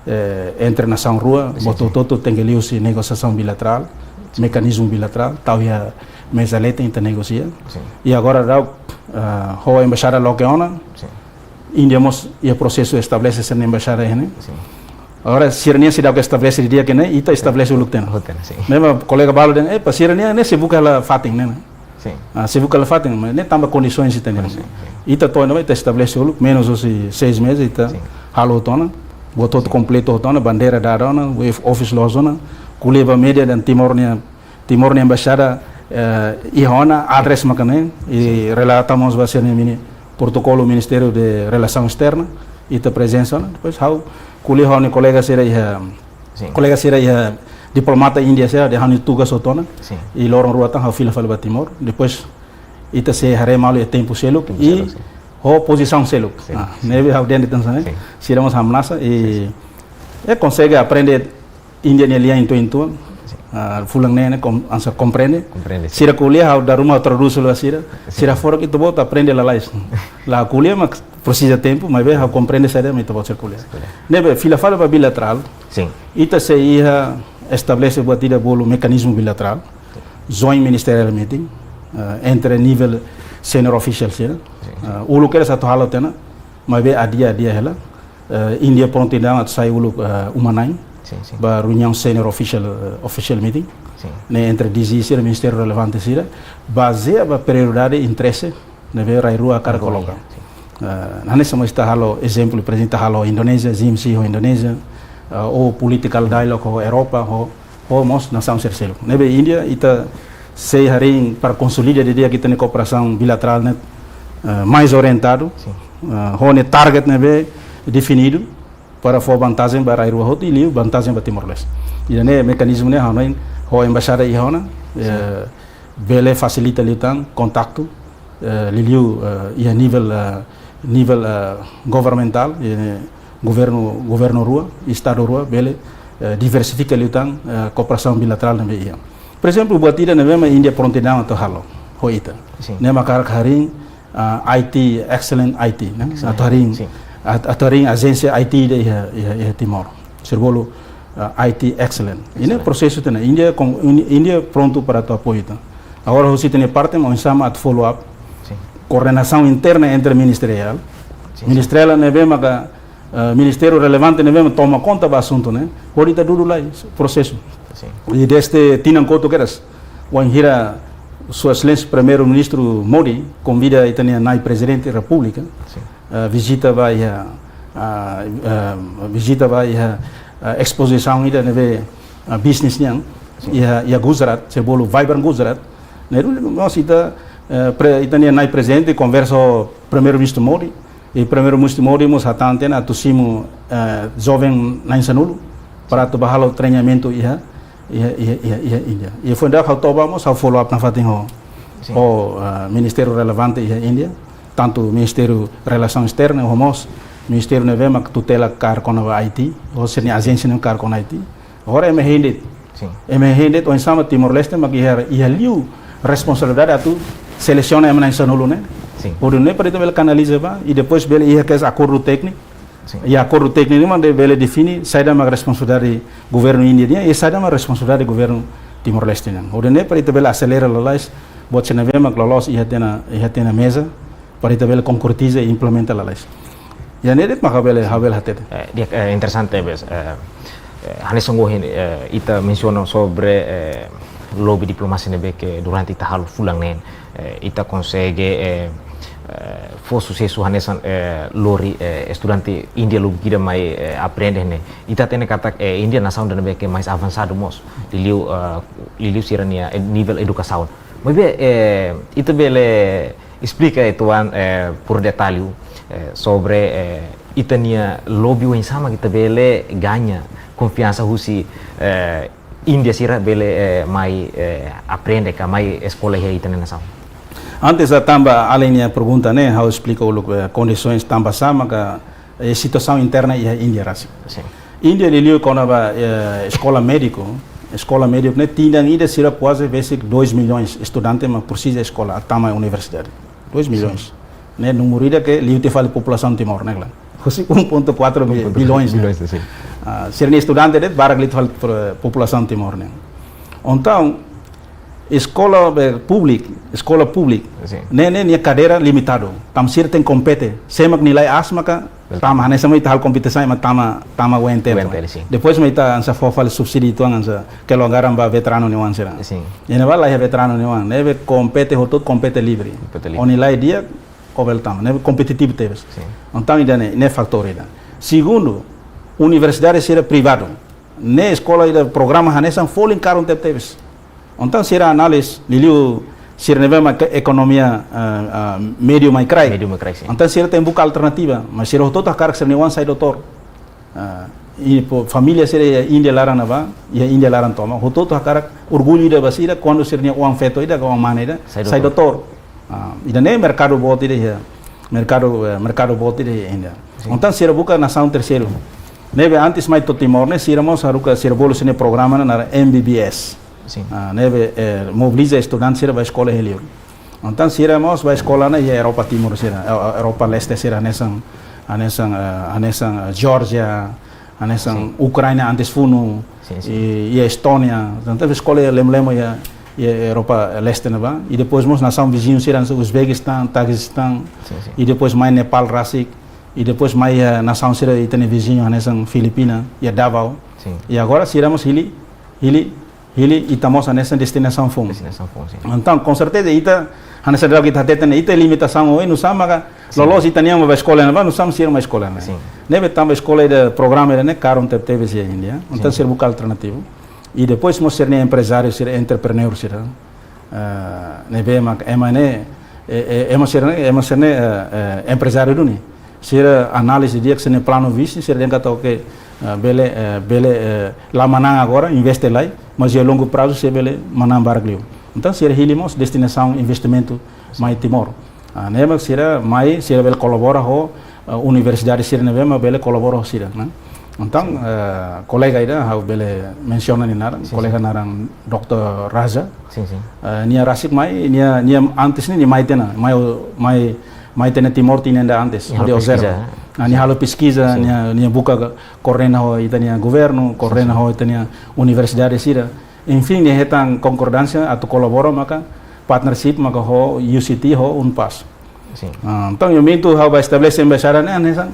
eh, entre nasaun rua, Sin, botou sin. todo tenke liuhusi negosiasaun bilaterál, Sin. mekanizmu bilaterál, tau iha meza leten ita negosia. Sin. I agora daudaun, ah, ho embaixada loke ona, Sin. Índia mós iha prosesu estabelese sira-nia embaixada iha ne'e. Sin. Agora, sira-nian seidauk estabelese didi'ak ne'e, ita estabelese uluk tiha ona. Uluk tiha ona, sin. Ne'ebé kolega balu dehan, eh, para sira-nian ne'e sei buka hela fatin ne'e, ne'e. Sin. Ah, sei buka hela fatin, mas ne'e tanba kondisaun sira-nian. Kondisaun, sin. Ita to'o ona, ita estabelese uluk, menus husi seis meses, ita Sin. halo hotu ona, buat hotu Sin. kompletu hotu ona, bandeira dada ona, wave office loos ona, ko'alia ba média dehan Timor nian Timor nia embaixada, eh, iha ona, address maka ne'e, i Sin. relata mós ba sira-nia mini-, protokolu Ministériu de Relasaun Esterna, ita prezensa ona, depois ha'u ko'alia ho ha'u-nia kolega sira iha, Sin. kolega sira iha diplomata Índia sira, dehan ha'u-nia tugas hotu ona, Sin. i loron rua tan ha'u fila fali ba Timor, depois ita sei haree malu iha tempu seluk, Tempu i seluk, sin. ho pozisaun seluk. Sin, Ah, sin. ne'ebé ha'u dehan de'it hanesan ne'e, Sin. sira mós hamnasa, i, Sin, sin. i konsege aprende Índia nia lian uitoan-uitoan, Sin. ah, fulan ne'e ne'e kom-, hanesan komprende. Komprende, sin. Sira ko'alia ha'u dala ruma tradús ba sira. Sin. Sira hafodak ita-boot aprende lalais. La ko'alia mak presiza tempu, maibé ha'u komprende saida mak ita-boot sira ko'alia. Ko'alia. Ne'ebé fila fali ba bilaterál. Sin. Ita sei iha estabelese buat ida bolu mekanizmu bilaterál. Joint ministerial meeting, ah, entre nivel senior official sira. Sin, sin. Ah, uluk kedas atu halo tiha ona, maibé adia, adia hela. Eh, Índia prontu daudaun atu sai uluk, eh, uma-na'in. Sin, sin. Ba reuniaun senior official, eh, official meeting. Sin. Ne'e entre D G sira, ministériu relevante sira. Bazeia ba prioridade, interese ne'ebé rai-rua hakarak Rai-rua, koloka. sin. Eh, hanesan mós ita halo ezemplu, prezidente halo Indonézia, G M C ho Indonézia, eh, ou political dialogue ho Europa, ho, ho mós nasaun sira seluk. Ne'ebé Índia, ita sei harii para konsolida didi'ak ita-nia kooperasaun bilaterál ne'e, eh, mais orientadu, Sin. eh, ho nia target ne'ebé definidu para fó vantajen ba rai-rua hotu i liu vantajen ba Timor-Leste. Ida-ne'e mekanizmu ne'e ha'u hanoin ho embaixada iha ona, Sin. eh, bele fasilita liután kontaktu, eh, liuliu, eh, iha nivel, eh, nivel, eh, governamentál, iha governu, governu rua, estadu rua, bele, eh, diversifika liután, eh, kooperasaun bilaterál ne'ebé iha. Por ezemplu, buat ida ne'ebé mak Índia prontu daudaun atu halo ho ita. Sin. Ne'e mak hakarak harii, ah, I T, excellent I T, ne'e? Excellent, Atu harii, sin. at-, atu harii ajénsia I T ida iha, iha, iha Timor. Sira bolu, ah, I T excellent. Ida-ne'e Excellent. prosesu tiha ona. Índia kom-, Ín-, Índia prontu para atu apoiu ita. Agora, husi ita-nia parte, mak oinsá mak atu follow up. Sin. Koordenasaun interna entre ministeriál. Sin, sin. Ministeriál ne'ebé maka, ah, ministériu relevante ne'ebé mak toma konta ba asuntu ne'e, hodi ita dudu lai prosesu. Sin. I desde tinan kotuk kedas, wainhira Sua Exelénsia Primeiru-Ministru Modi konvida ita-nia Nai Prezidente Repúblika, Sin. eh, vizita ba iha, ah, eh, vizita ba iha, eh, espozisaun ida ne'ebé, ah, business nian, Sin. iha, iha Gujarat, sira bolu Vibrant Gujarat. Ne'e duni mós ita, eh, pre-, ita-nia Nai Prezidente konversa ho Primeiru-Ministru Modi, I Primeiru-Ministru Modi mós hatán tiha ona atu simu, eh, joven na'in sanulu para atu bá halo treinamentu iha, iha, iha, iha, iha Índia. I foin daudauk ha'u toba mós, ha'u follow up nafatin ho, Sin. ho, eh, ministériu relevante iha Índia, tantu Ministériu Relasaun Esterna, ho mós ministériu ne'ebé mak tutela kaer kona-ba I T, ho sira-nia ajénsia ne'ebé kaer kona I T. Agora ema hein de'it. Sin. Ema hein de'it, oinsá mak Timor-Leste mak iha, iha liu responsabilidade atu selesiona ema na'in sanulu ne'e. Sin. Hodi nune'e para ita bele kanaliza bá, i depois bele iha kedas akordu tékniku. Sin. I akordu tékniku ne'e mak bele define saida mak responsabilidade governu Índia nian, i saida mak responsabilidade governu Timor-Leste nian. Hodi nune'e para ita bele aselera lalais, buat sira ne'ebé mak loloos iha tiha ona, iha tiha ona meza, para ita bele konkretiza i implementa lalais. Iha ne'e de'it mak ha'u bele, ha'u bele hatete. Eh, di'ak, eh, interesante, bes. Eh, eh, hanesan ohin, eh, ita mensiona sobre, eh, lobby diplomasia ne'ebé ke durante ita halo fulan neen, eh, ita konsege, eh, eh, fó susesu hanesan, eh, lori, eh, estudante Índia lubuk ida mai, eh, aprende ne'e. Ita hatene katak, eh, Índia nasaun ida ne'ebé ke mais avansadu mós. Liuliu, eh, liuliu sira-nia, eh, nivel edukasaun. Maibé, eh, ita bele esplika uitoan, eh, por detallu, eh, sobre, eh, ita-nia lobby oinsá mak ita bele gaña konfiansa husi, eh, Índia sira bele, eh, mai, eh, aprende ka mai eskola iha ita-nia nasaun. Antes atu tanba alin nia pergunta ne'e, ha'u esplika uluk, eh, kondisoens tanbasá maka, eh, situasaun interna iha Índia rasik. Sin. Índia liuliu kona-ba, eh, eskola médiku, eskola médiku ne'e tinan ida sira kuaze besik dois milhões estudante mak presiza eskola atu tama universidade. Dois milhões. Sin. Ne'e númeru ida ke liu tiha fali populasaun Timor ne'e, klaru. Husi um ponto quatro bi-, Um ponto quatro bilhões, ne'e. Bilhões, sin. Ah, sira-nia estudante de'it barak liu tiha fali pro-, populasaun Timor ne'e. Entaun, eskola be públiku, eskola públiku, Sin. ne'e, ne'e nia kadeira limitadu. Tanba sira tenke kompete, sé mak nia la'o aas maka Betul. tama, hanesan ita halo kompetisaun mak tama, tama U N T L, U N T L, sin. Depois mak ita hanesan fó fali subsídiu uitoan hanesan kelo anggaran ba veteranu nia oan sira. Sin. Ne'e ba laiha veteranu nia oan, ne'ebé kompete hotu, kompete livre. Kompete livre. Ó-nia la'o di'ak, ó bele tama, ne'ebé kompetitivu tebes. Sin. Entaun ida-ne'e, ne'e fatór ida. Segundu, universidade sira privadu. Ne'e eskola ida programa hanesan folin karun tebetebes. Entaun sira analiza, liuliu sira ne'ebé mak ekonomia, ah, ah, médiu mai kraik. Médiu mai kraik, sin. Entaun sira tenke buka alternativa, mas sira hotu-hotu hakarak sira-nia oan sai doutór. Ah, i po família sira iha Índia laran ne'ebá, iha Índia laran tomak, hotu-hotu hakarak orgullu ida ba sira, kuandu sira-nia oan feto ida, ka oan mane ida, Sai sai doutór. doutór. Ah, ida-ne'e merkadu boot ida iha, merkadu, eh, merkadu boot ida iha Índia. Sin. Entaun sira buka nasaun terseiru. Ne'ebé antes mai to'o Timor ne'e, sira mós haruka sira bolu sira-nia programa ne'e naran M B B S. Sin. Ah, ne'ebé, eh, mobiliza estudante sira ba eskola iha li'ur. Entaun sira mós ba eskola ne'e iha Europa Timur sira, eh, Europa Leste sira, hanesan, hanesan, eh, hanesan, eh, Georgia, hanesan Sin. Ukraina antes funu, Sin, sin. i, i Estónia. Entaun eskola iha lemo-lemo iha, iha Europa Leste ne'ebá. I depois mós nasaun viziñu sira, hanesan Uzbequistão, Tajiquistão. Sin, sin. I depois mai Nepal rasik. I depois mai, eh, nasaun sira ita-nia viziñu, hanesan Filipina, iha Davao. Sin. I agora sira mós hili, hili, hili ita mós hanesan destinasaun foun. Destinasaun foun, sin. Entaun, com certeza, ita, hanesan daudauk ita hateten, ita limitasaun ohin, nu'usá maka, Sin. loloos ita-nian mak ba eskola ne'ebá, nu'usá mak sira mai eskola ne'e. Sin. Ne'ebé tanba eskola ida programa ida-ne'e karun tebetebes iha Índia. Entaun Sin. sira buka alternativu. I depois mós sira-nia emprezáriu, sira entrepreneur sira. Eh, ne'ebé mak ema ne'e, eh, eh, ema sira-ne'e, ema sira-ne'e, eh, eh, emprezáriu duni. Sira analiza di'ak sira-nia planu vizin, sira dehan katak, eh, bele, eh, bele, eh, la manán agora, investe lai, mas iha longu prazu sira bele manán barak liu. Entaun sira hili mós destinasaun investimentu mai Timor. Ah, ne'e mak sira mai, sira bele kolabora ho, eh, universidade sira ne'ebé mak bele kolabora ho sira, ne'e. Entaun, Sin. eh, kolega ida, ha'u bele mensiona nia naran, Sin, kolega sin. naran doutór Raja. Sin, sin. Eh, nia rasik mai, nia, nia antes ne'e, nia mai tiha ona, mai, mai, mai tiha ona Timor tinan ida antes, Nia hodi halo observa. peskiza, eh? Ah, nia Sin. halo peskiza, Sin. nia, nia buka koordena ho ita-nia governu, Sin, koordena sin. ho ita-nia universidade sira. Enfin, nia hetan konkordánsia atu kolabora maka partnership maka ho U C T ho UNPAZ. Sin. Ah, entaun, iha momentu ha'u ba estabelese embaixada ne'e, hanesan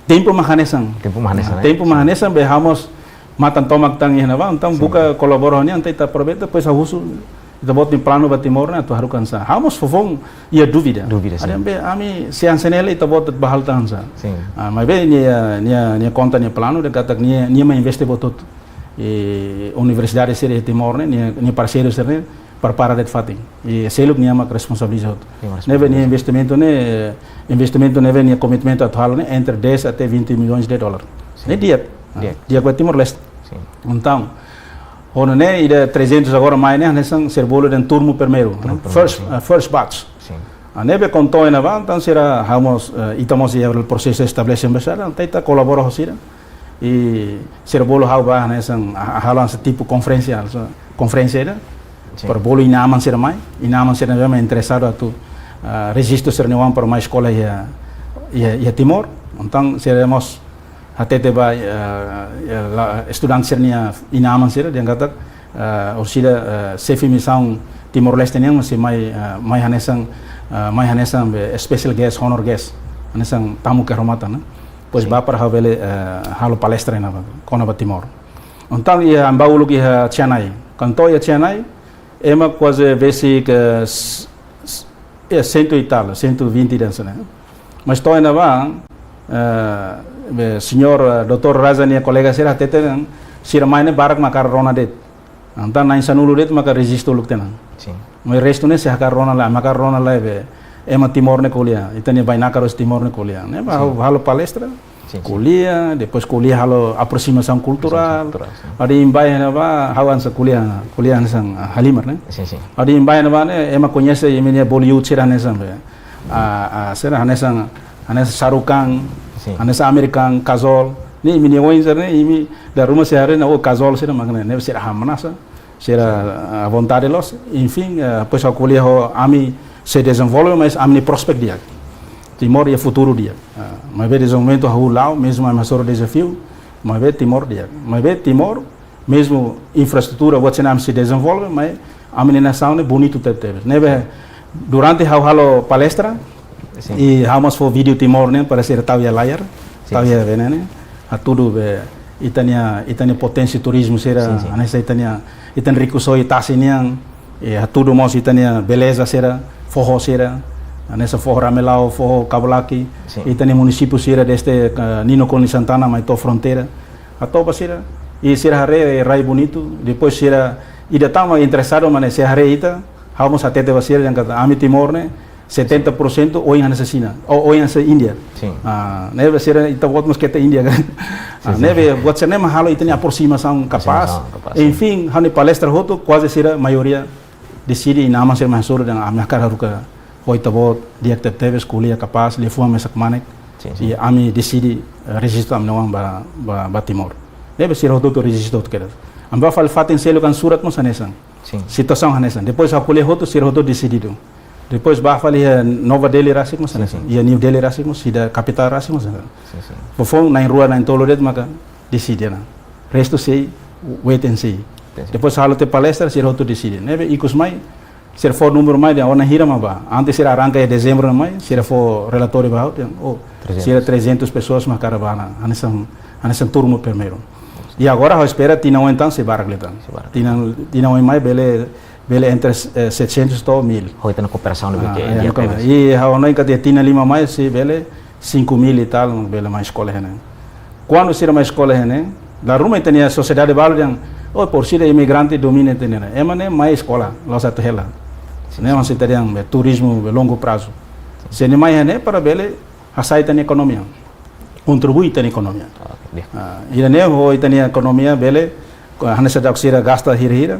tempu mak hanesan. Tempu mak hanesan, Ah, eh? tempu mak Sin. hanesan, be ha'u mós matan tomak tan iha ne'ebá, entaun Sin. buka kolabora ho nia, entaun ita aproveita, depois ha'u husu, ita-boot nia planu ba Timor ne'e atu haruka oinsá. Ha'u mós foufoun iha dúvida. Dúvida, Ada sin. be, ami, se hanesan ne'e ita-boot bá halo tan oinsá. Sin. Ah, maibé nia, nia, nia konta nia planu, dehan katak nia, nia mai investe buat hotu. I universidade sira iha Timor ne'e, nia, nia parseiru sira-ne'e, prepara de'it fatin. I seluk nia mak responsabiliza hotu. Ne'ebé nia investimentu ne'e, investimentu ne'ebé nia komitmentu atu halo ne'e entre dez até vinte milhões de dólar. Ne'e di'ak. Di'ak. Di'ak ba Timor-Leste. Entaun, ho nune'e ida trezentos agora mai ne'e, hanesan sira bolu dehan turmu primeiru, first, eh, first batch. Ne'ebé konta ona ba, entaun sira ha'u mós, eh, ita mós iha prosesu estabelese embaixada, entaun ita kolabora ho sira. I sira bolu ha'u ba hanesan, ah, halo hanesan tipu konferénsia, hanesan konferénsia ida. Para bolu inan-aman sira mai, inan-aman sira ne'ebé interesadu atu, ah, rejistu sira-nia oan para mai eskola iha, iha, iha Timor. Entaun sira mós hatete ba, eh, eh, la, estudante sira-nia inan-aman sira dehan katak, eh, orsida, eh, xefe misaun Timor-Leste nian mós mai, eh, mai hanesan, eh, mai hanesan be special guest, honor guest, hanesan tamu kehormatan, ne'e. Depois ba para ha'u bele, eh, halo palestra iha ne'ebá, kona-ba Timor. Entaun iha, ami bá uluk iha Chennai. Kuandu iha Chennai, ema kuaze besik, eh, s-, s-, eh, cento e tal, cento e vinte dan sana. Mas to'o iha ne'ebá, eh, be, señór, eh, doutór Raza nia kolega sira hatete dehan, sira mai ne'e barak mak hakarak rona de'it. Entaun na'in sanulu de'it maka rejistu uluk tiha ona. Mas restu ne'e sei hakarak rona lai, mak hakarak rona lai be, ema Timor ne'e ko'alia, ita-nia bainaka rua Timor ne'e ko'alia. Ne'e ba halo palestra, ko'alia, depois ko'alia halo aproximasaun kulturál. Hodi imi bá iha ne'ebá, ha'u hanesan ko'alia, ko'alia hanesan, ah, halimar, ne'e. Hodi imi bá iha ne'ebá ne'e, ema koñese imi-nia Bollywood sira hanesan be. Ah, ah, sira hanesan, hanesan Shah Rukh Khan, hanesan Aamir Khan, Kajol. Ne'e imi-nia oin sira ne'e, imi dala ruma sira haree ona, oh, Kajol sira mak ne'e, ne'e sira hamnasa. Sira, ah, à vontade loos, enfin, ah, depois ha'u ko'alia ho ami sei dezenvolve, mas ami-nia prospek di'ak. Timor iha futuru di'ak. Ah, maibé dezenvolvimentu hahú la'o, mezmu ami hasoru dezafiu, maibé Timor di'ak. Maibé Timor, mezmu infraestrutura, buat sira-ne'e ami sei dezenvolve, mas ami-nia nasaun ne'e bonitu tebetebes. Ne'ebé durante ha'u halo palestra, i ha'u mós fó vídeo Timor ne'e para sira tau iha layar, tau iha be ne'e, hatudu be ita-nia, ita-nia poténsia turizmu sira, hanesan ita-nia, ita-nia rikusoin tasi nian, i hatudu mós ita-nia beleza sira, foho sira, hanesan foho Ramelau, foho Kabolaki, ita-nia munisípiu sira desde, eh, Nino Konis Santana mai to'o fronteira. Hato'o ba sira, i sira haree rai bonitu, depois sira ida tama interesadu mak ne'e, sira haree ita, ha'u mós hatete ba sira dehan katak ami Timor ne'e, setenta por cento oin hanesan Xina, ou oin hanesan Índia. Ah, ne'ebé sira ita-boot mós keta Índia kan. Ah, ne'ebé buat sira-ne'e mak halo ita-nia aproximasaun kapás. Enfin, ha'u-nia palestra hotu, kuaze sira maioria deside, inan-aman sira mai hasoru dehan ami hakarak haruka ho ita-boot di'ak tebetebes, ko'alia kapás, liafuan mesak kmanek. I ami deside, eh, rejistu ami-nia oan ba, ba, ba Timor. Ne'ebé sira hotu-hotu rejistu hotu kedas. Ami bá fali fatin seluk kan surat mós hanesan. Situasaun hanesan. Depois ha'u ko'alia hotu, sira hotu desididu. Depois bá fali iha Nova Delhi rasik mós hanesan. Iha New Delhi rasik mós, ida kapitál rasik mós hanesan. Foufoun na'in rua, na'in tolu de'it maka deside ona. Restu sei wait and see. Depois halo tiha palestra, sira hotu deside. Ne'ebé ikus mai, sira fó númeru mai dehan ona hira mak bá. Antes sira arranka iha dezembru ne'e mai, sira fó relatóriu ba ha'u dehan, oh, sira trezentos pessoas mak hakarak bá ona, hanesan, hanesan turmu primeiru. I agora ha'u espera tinan oin tan sei barak liután. Tinan, tinan oin mai bele, bele entre, eh, setecentos to'o mil. Ho ita-nia kooperasaun ne'ebé ke di'ak tebes. I ha'u hanoin katak tinan lima mai sei bele cinco mil e tal, bele mai eskola iha ne'e. Kuandu sira mai eskola iha ne'e, dala ruma ita-nia sosiedade balu dehan, oh, orsida imigrante domina ita-nia ne'e. Ema ne'e mai eskola, la'ós atu hela. Ne'e mak ita dehan be turizmu be longu prazu. Sira-ne'e mai iha ne'e para bele hasa'e ita-nia ekonomia. Kontribui ita-nia ekonomia. Ah, ida-ne'e ho ita-nia ekonomia bele, hanesan daudauk sira gasta hira-hira,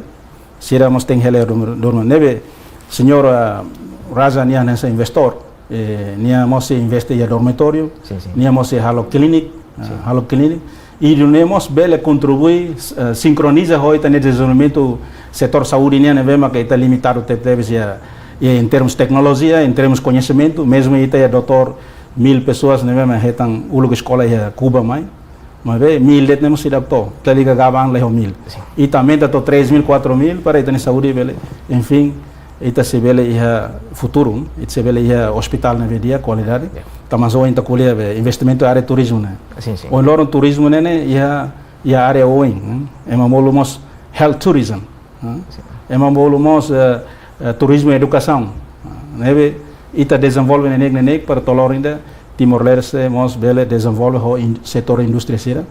sira mós tenke hela dorm-, dorme. Ne'ebé, señór, ah, Raza nia hanesan investór, eh, nia mós sei investe iha dormitóriu, nia mós sei halo klinik, ah, halo klinik. I ida-ne'e mós bele kontribui, eh, sinkroniza ho ita-nia dezenvolvimentu setór saúde nian ne'ebé maka ita limitadu tebetebes iha, iha em termos teknolojia, em termos koñesimentu, mezmu ita iha doutór mil pessoas ne'ebé mak hetan uluk eskola iha Kuba mai. Maibé mil de'it ne'e mós seidauk to'o, ita liga gaba an lai ho mil. Ita aumenta to'o três mil, quatro mil para ita-nia saúde bele. Enfin, ita sei bele iha futuru, ita sei bele iha ospitál ne'ebé di'ak kualidade. Tanba ohin ita ko'alia be investimentu área turizmu ne'e. Ohin loron turizmu ne'e, ne'e iha, iha área oin, ne'e. Ema bolu mós health tourism. Ema bolu mós, eh, eh, turizmu edukasaun. Ne'ebé ita dezenvolve neineik-neineik para to'o loron ida Timor-Leste mós bele dezenvolve ho in-, setór indústria sira.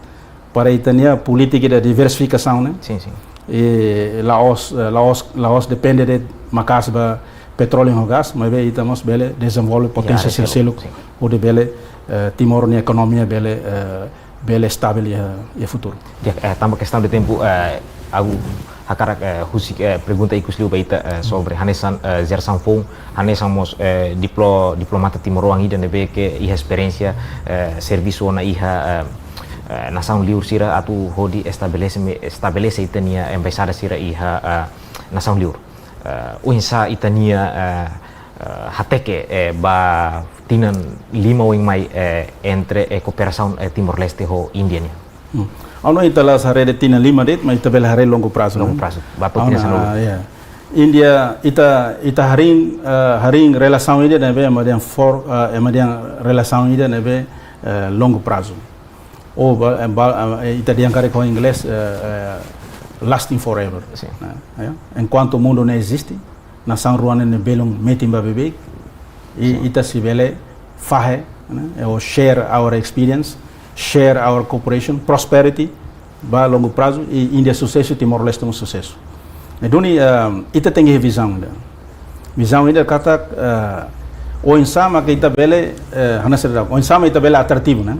Para ita-nia polítika ida diversifikasaun ne'e. E la'ós, eh, la'ós, la'ós depende de'it maka'as ba petróleu ho gás, maibé ita mós bele dezenvolve potensia sira seluk, hodi bele, eh, Timor nia ekonomia bele, eh, bele estavel iha, iha futuru. Ya, eh, tanba kestaun de tempu, eh, ha'u hakarak, eh, husik, eh, pergunta ikus liu ba ita, eh, sobre hanesan, eh, jerasaun foun, hanesan mós, eh, diplo-, diplomata timoroan ida ne'ebé ke iha esperiénsia, eh, servisu ona iha, eh, eh, nasaun liur sira atu hodi estabelese me-, estabelese ita-nia embaixada sira iha, eh, nasaun liur. Eh, oinsá ita-nia, eh, eh, hateke, eh, ba tinan lima oin mai, eh, entre, eh, kooperasaun, eh, Timor-Leste ho Índia nian? Hmm. Ha'u hanoin ita la haree de'it tinan lima de'it, maibé ita bele haree longu prazu, ne'e? Longu prazu. Ba to'o tinan sanulu. Ah, ya. Índia, ita, ita harin, eh, harin relasaun ida ne'ebé, ema dehan for-, eh, ema dehan relasaun ida ne'ebé, eh, longu prazu. Ou ba, eh, ba, eh, ita dehan karik ho inglés, eh, eh, lasting forever. Sin. Ne'e, ya. Enkuantu mundu ne'e eziste, nasaun rua ne'e belun metin ba beibeik, i ita sei bele fahe, ne'e, ou share our experience, share our cooperation, prosperity, ba longu prazu, i Índia susesu, Timor-Leste mós susesu. Ne'e duni, eh, ita tenke vizaun ida. Vizaun ida katak, eh, oinsá mak ita bele, eh, hanesan ida, oinsá mak ita bele atrativu, ne'e?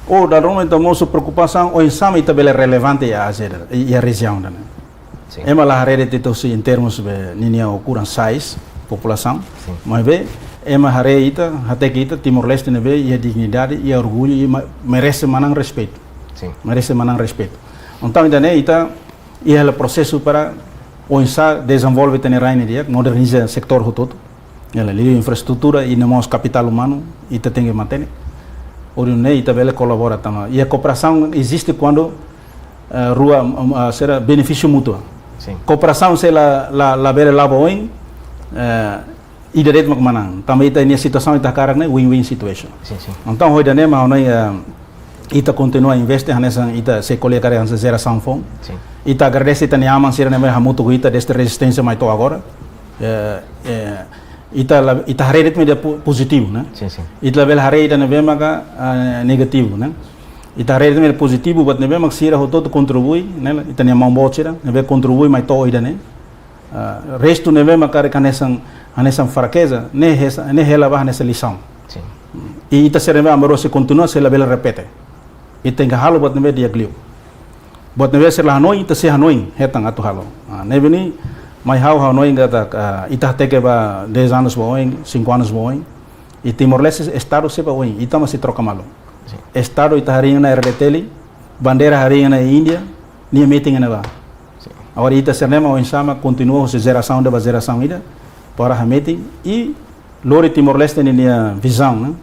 Ou dala ruma ita mosu preokupasaun, oinsá mak ita bele relevante iha Ázia, iha rejiaun ida-ne'e? Sin. Ema la haree de'it ita husi em termos de ninia ukuran size, populasaun. Sin. Maibé, ema haree ita, hateke ita, Timor-Leste ne'ebé iha dignidade, iha orgullu, i ma-, merese manán respeitu. Sin. Merese manán respeitu. Entaun, ida-ne'e, ita iha hela prosesu para oinsá dezenvolve ita-nia rain di'ak, moderniza setór hotu-hotu. Iha hela liuliu infraestrutura i no mós kapitál umanu, ita tenke mantein. Hodi nune'e ita bele kolabora tanba. I kooperasaun eziste kuandu, eh, rua, mm, ah, sira benefísiu mútuu. Sin. Kooperasaun se la, la, la bele la'o ba oin, eh, ida de'it mak manán. Tanba ita-nia situasaun ita hakarak ne'e win-win situation. Sin, sin. Entaun, ho ida-ne'e mak ha'u hanoin, eh, ita kontinua investe, hanesan ita sei ko'alia karik hanesan jerasaun foun. Sin. Ita agradese ita-nia aman sira ne'ebé hamutuk ho ita dezde rezisténsia mai to'o agora. Eh, eh, ita la, ita haree de'it mak ida po-, pozitivu, ne'e? Sin, sin. Ita labele haree ida ne'ebé maka, ah, negativu, ne'e? Ita haree de'it mak ida pozitivu, buat ne'ebé mak sira hotu-hotu kontribui, ne'e? Ita-nia maun boot sira ne'ebé kontribui mai to'o ida-ne'e. Ah, restu ne'ebé mak karik hanesan, hanesan frakeza, ne'e hesa-, ne'e hela ba hanesan lisaun. Sin. I ita sira ne'ebé aban-bainrua sei kontinua, sei labele repete. Ita tenke halo buat ne'ebé di'ak liu. Buat ne'ebé sira la hanoin, ita sei hanoin hetan atu halo. Ah, ne'ebé ne'e mai ha'u hanoin katak, ah, ita hateke ba dez anos ba oin, cinco anos ba oin. I Timor-Leste estadu sei ba oin, ita mós sei troka malu. Sin. Estadu ita harii ona R D T L, bandeira harii ona Índia, nia metin ona ba. Sin. Agora ita sira ne'e mak oinsá mak kontinua husi jerasaun ida ba jerasaun ida, para hametin i lori Timor-Leste ninia vizaun, ne'e?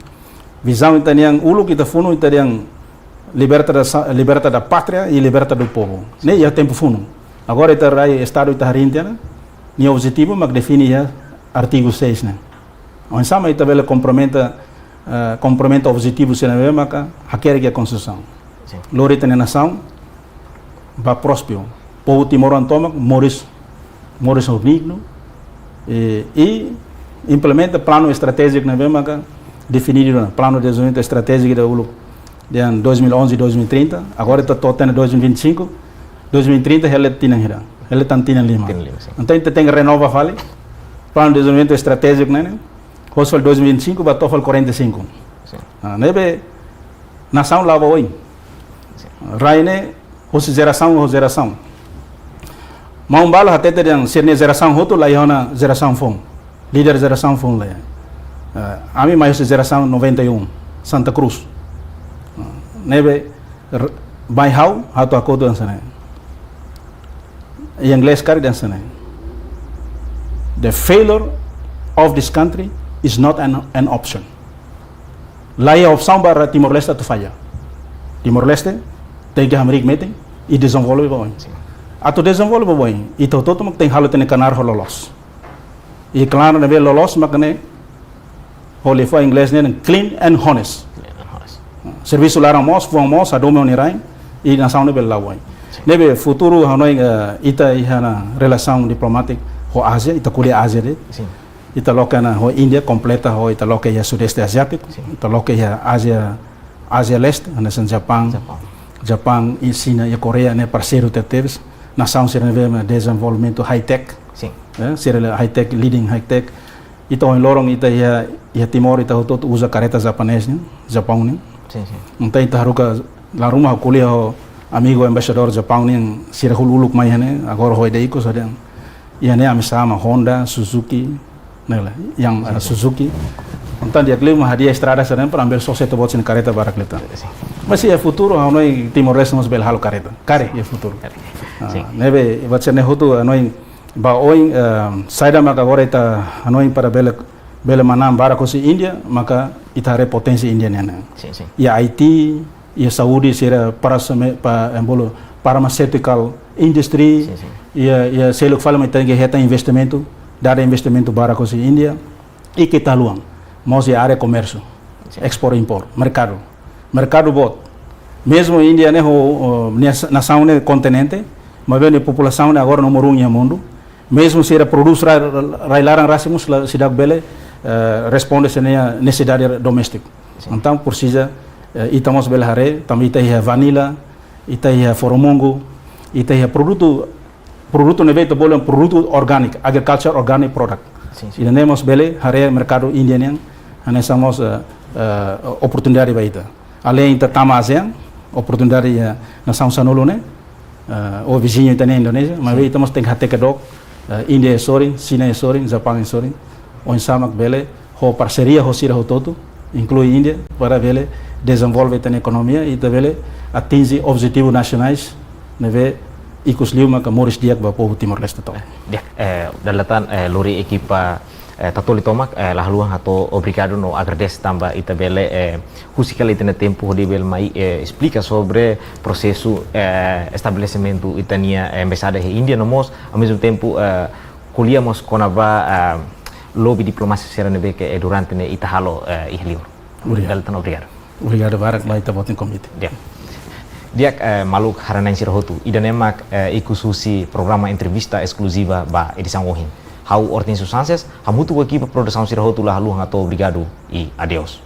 Vizaun ita-nian uluk ita funu ita dehan liberta da sa-, liberta da pátria e liberta do povo. Ne'e iha tempu funu. Agora ita rai estadu ita harii tiha ona, nia objetivu mak define iha artigu seis ne'e. Oinsá mak ita bele komplementa, eh, komplementa objetivu sira ne'ebé maka hakerek iha Konstituisaun. Sin. Lori ita-nia nasaun ba prósperu. Povu timoroan tomak moris, moris ho dignu, i, i implementa planu estratéjiku ne'ebé maka definidu ona, planu de dezenvolvimentu estratéjiku ida uluk dehan dois mil e onze, dois mil e trinta, agora ita to'o tiha ona dois mil e vinte e cinco, dois mil e trinta hela tinan hira, hela tan tinan lima. Tinan lima, sin. Entaun ita tenke renova fali planu de dezenvolvimentu estratéjiku ne'e, ne'e, hosi fali dois mil e vinte e cinco ba to'o fali quarenta e cinco. Sin. Ah, ne'ebé nasaun la'o ba oin. Sin. Rai ne'e hosi jerasaun ho jerasaun. Maun balu hatete dehan sira-nia jerasaun hotu la iha ona jerasaun foun. Líder jerasaun foun la iha. Eh, ami mai hosi jerasaun noventa e um, Santa Cruz. Ne'ebé r-, mai ha'u, ha'u atu hakotu hanesan ne'e. Iha inglés karik dehan hanesan ne'e: "The failure of this country is not an, an option." La iha opsaun ba Timor-Leste atu falla. Timor-Leste tenke hamriik metin i dezenvolve ba oin. Sin. Atu dezenvolve ba oin, ita hotu-hotu mak tenke halo ita-nia knaar ho loloos. I knaar ne'ebé loloos mak ne'e, ho liafuan inglés ne'e clean and honest. Clean and honest. Servisu laran moos, fuan moos, hadomi ho nia rain, i nasaun ne'e bele la'o ba oin. Sin. Ne'ebé futuru ha'u hanoin, eh, ita iha ona relasaun diplomátika ho Ázia, ita ko'alia Ázia de'it. Sin. Ita loke ona ho Índia, kompleta ho ita loke iha Sudeste Aziátiku, sin, ita loke iha Ázia, Ázia Leste, hanesan Japaun, Japaun. Japaun, i Xina, i Koreia, ne'e parseiru tebetebes. nasaun sira ne'ebé mak dezenvolvimentu high tech. Sin. Eh, sira la high tech, leading high tech. Ita ohin loron ita iha, iha Timor ita hotu-hotu uza kareta japonés nian, Japaun nian. Sin, sin. Entaun ita haruka, la ruma ha'u ko'alia ho amigu embaixadór Japaun nian, sira hulu uluk mai iha ne'e, agora ho ida ikus ho dehan. Iha ne'e ami sama Honda, Suzuki, ne'e la, yang, eh, Suzuki. Entaun di'ak liu mak hadi'a estrada sira-ne'e para ami bele sosa ita-boot sira-nia kareta barak liután. Sin. Mas iha futuru ha'u hanoin Timor-Leste mós bele halo kareta. Karik iha futuru. Karik. Ah, sin. Ne'ebé, buat sira-ne'e hotu hanoin ba oin, eh, saida maka agora ita hanoin para bele, bele manán barak hosi Índia, maka ita haree poténsia Índia nian. Sin, sin. Iha I T, iha saúde, sira para seme-, pa, embolo, pharmaceutical industry, Sin, sin. iha, iha seluk fali mak ita tenke hetan investimentu, dada investimentu barak hosi Índia, i ke taluan, mós iha área komérsiu, Sin. ekspor impor, merkadu. Merkadu boot. Mezmu Índia ne'e ho, ho, nia sa-, nasaun ne'e kontinente, maibé nia populasaun ne'e agora númeru um iha mundu. Mezmu sira prodús rai, rai-laran rasik mós la, seidauk bele, eh, responde sira-nia nesesidade doméstiku. Sin. Entaun presiza, eh, ita mós bele haree, tanba ita iha vanila, ita iha foromongu, ita iha produtu, produtu ne'ebé ita bolu produtu orgániku, agriculture organic product. Sin, sin. Ida-ne'e mós bele haree merkadu Índia nian, hanesan mós, eh, eh, oportunidade ba ita. Aleinde ita tama ASEAN, oportunidade iha nasaun sanulu ne'e, eh, ou viziñu ita-nia Indonézia, maibé Sin. ita mós tenke hateke dook, eh, Índia iha sorin, Xina iha sorin, Japaun iha sorin, oinsá mak bele ho parseria ho sira hotu-hotu, inklui Índia, para bele dezenvolve ita-nia ekonomia, ita bele atinje objetivu nasionais ne'ebé ikus liu maka moris di'ak ba povu Timor-Leste tomak. Di'ak, eh, dala ida tan, eh, lori ekipa, eh, Tatoli tomak, eh, la haluha hato'o obrigadu no agradese tanba ita bele, eh, husik hela ita-nia tempu hodi bele mai, eh, esplika sobre prosesu, eh, estabelesimentu ita-nia, eh, embaixada iha Índia no mós, ao mesmo tempo, eh, ko'alia mós kona-ba, eh, lobby diplomasia sira ne'ebé ke, eh, durante ne'e ita halo, eh, iha liur. Obrigadu. Dala ida tan obrigadu. Obrigadu barak ba ita-boot nia konvite. Di'ak. Di'ak, eh, maluk haree-na'in sira hotu. Ida-ne'e mak, eh, ikus husi programa entrevista eskluziva ba edisaun ohin. Ha'u Hortensio Sanches, hamutuk ho ekipa produsaun sira hotu la haluha hato'o obrigadu i adeus.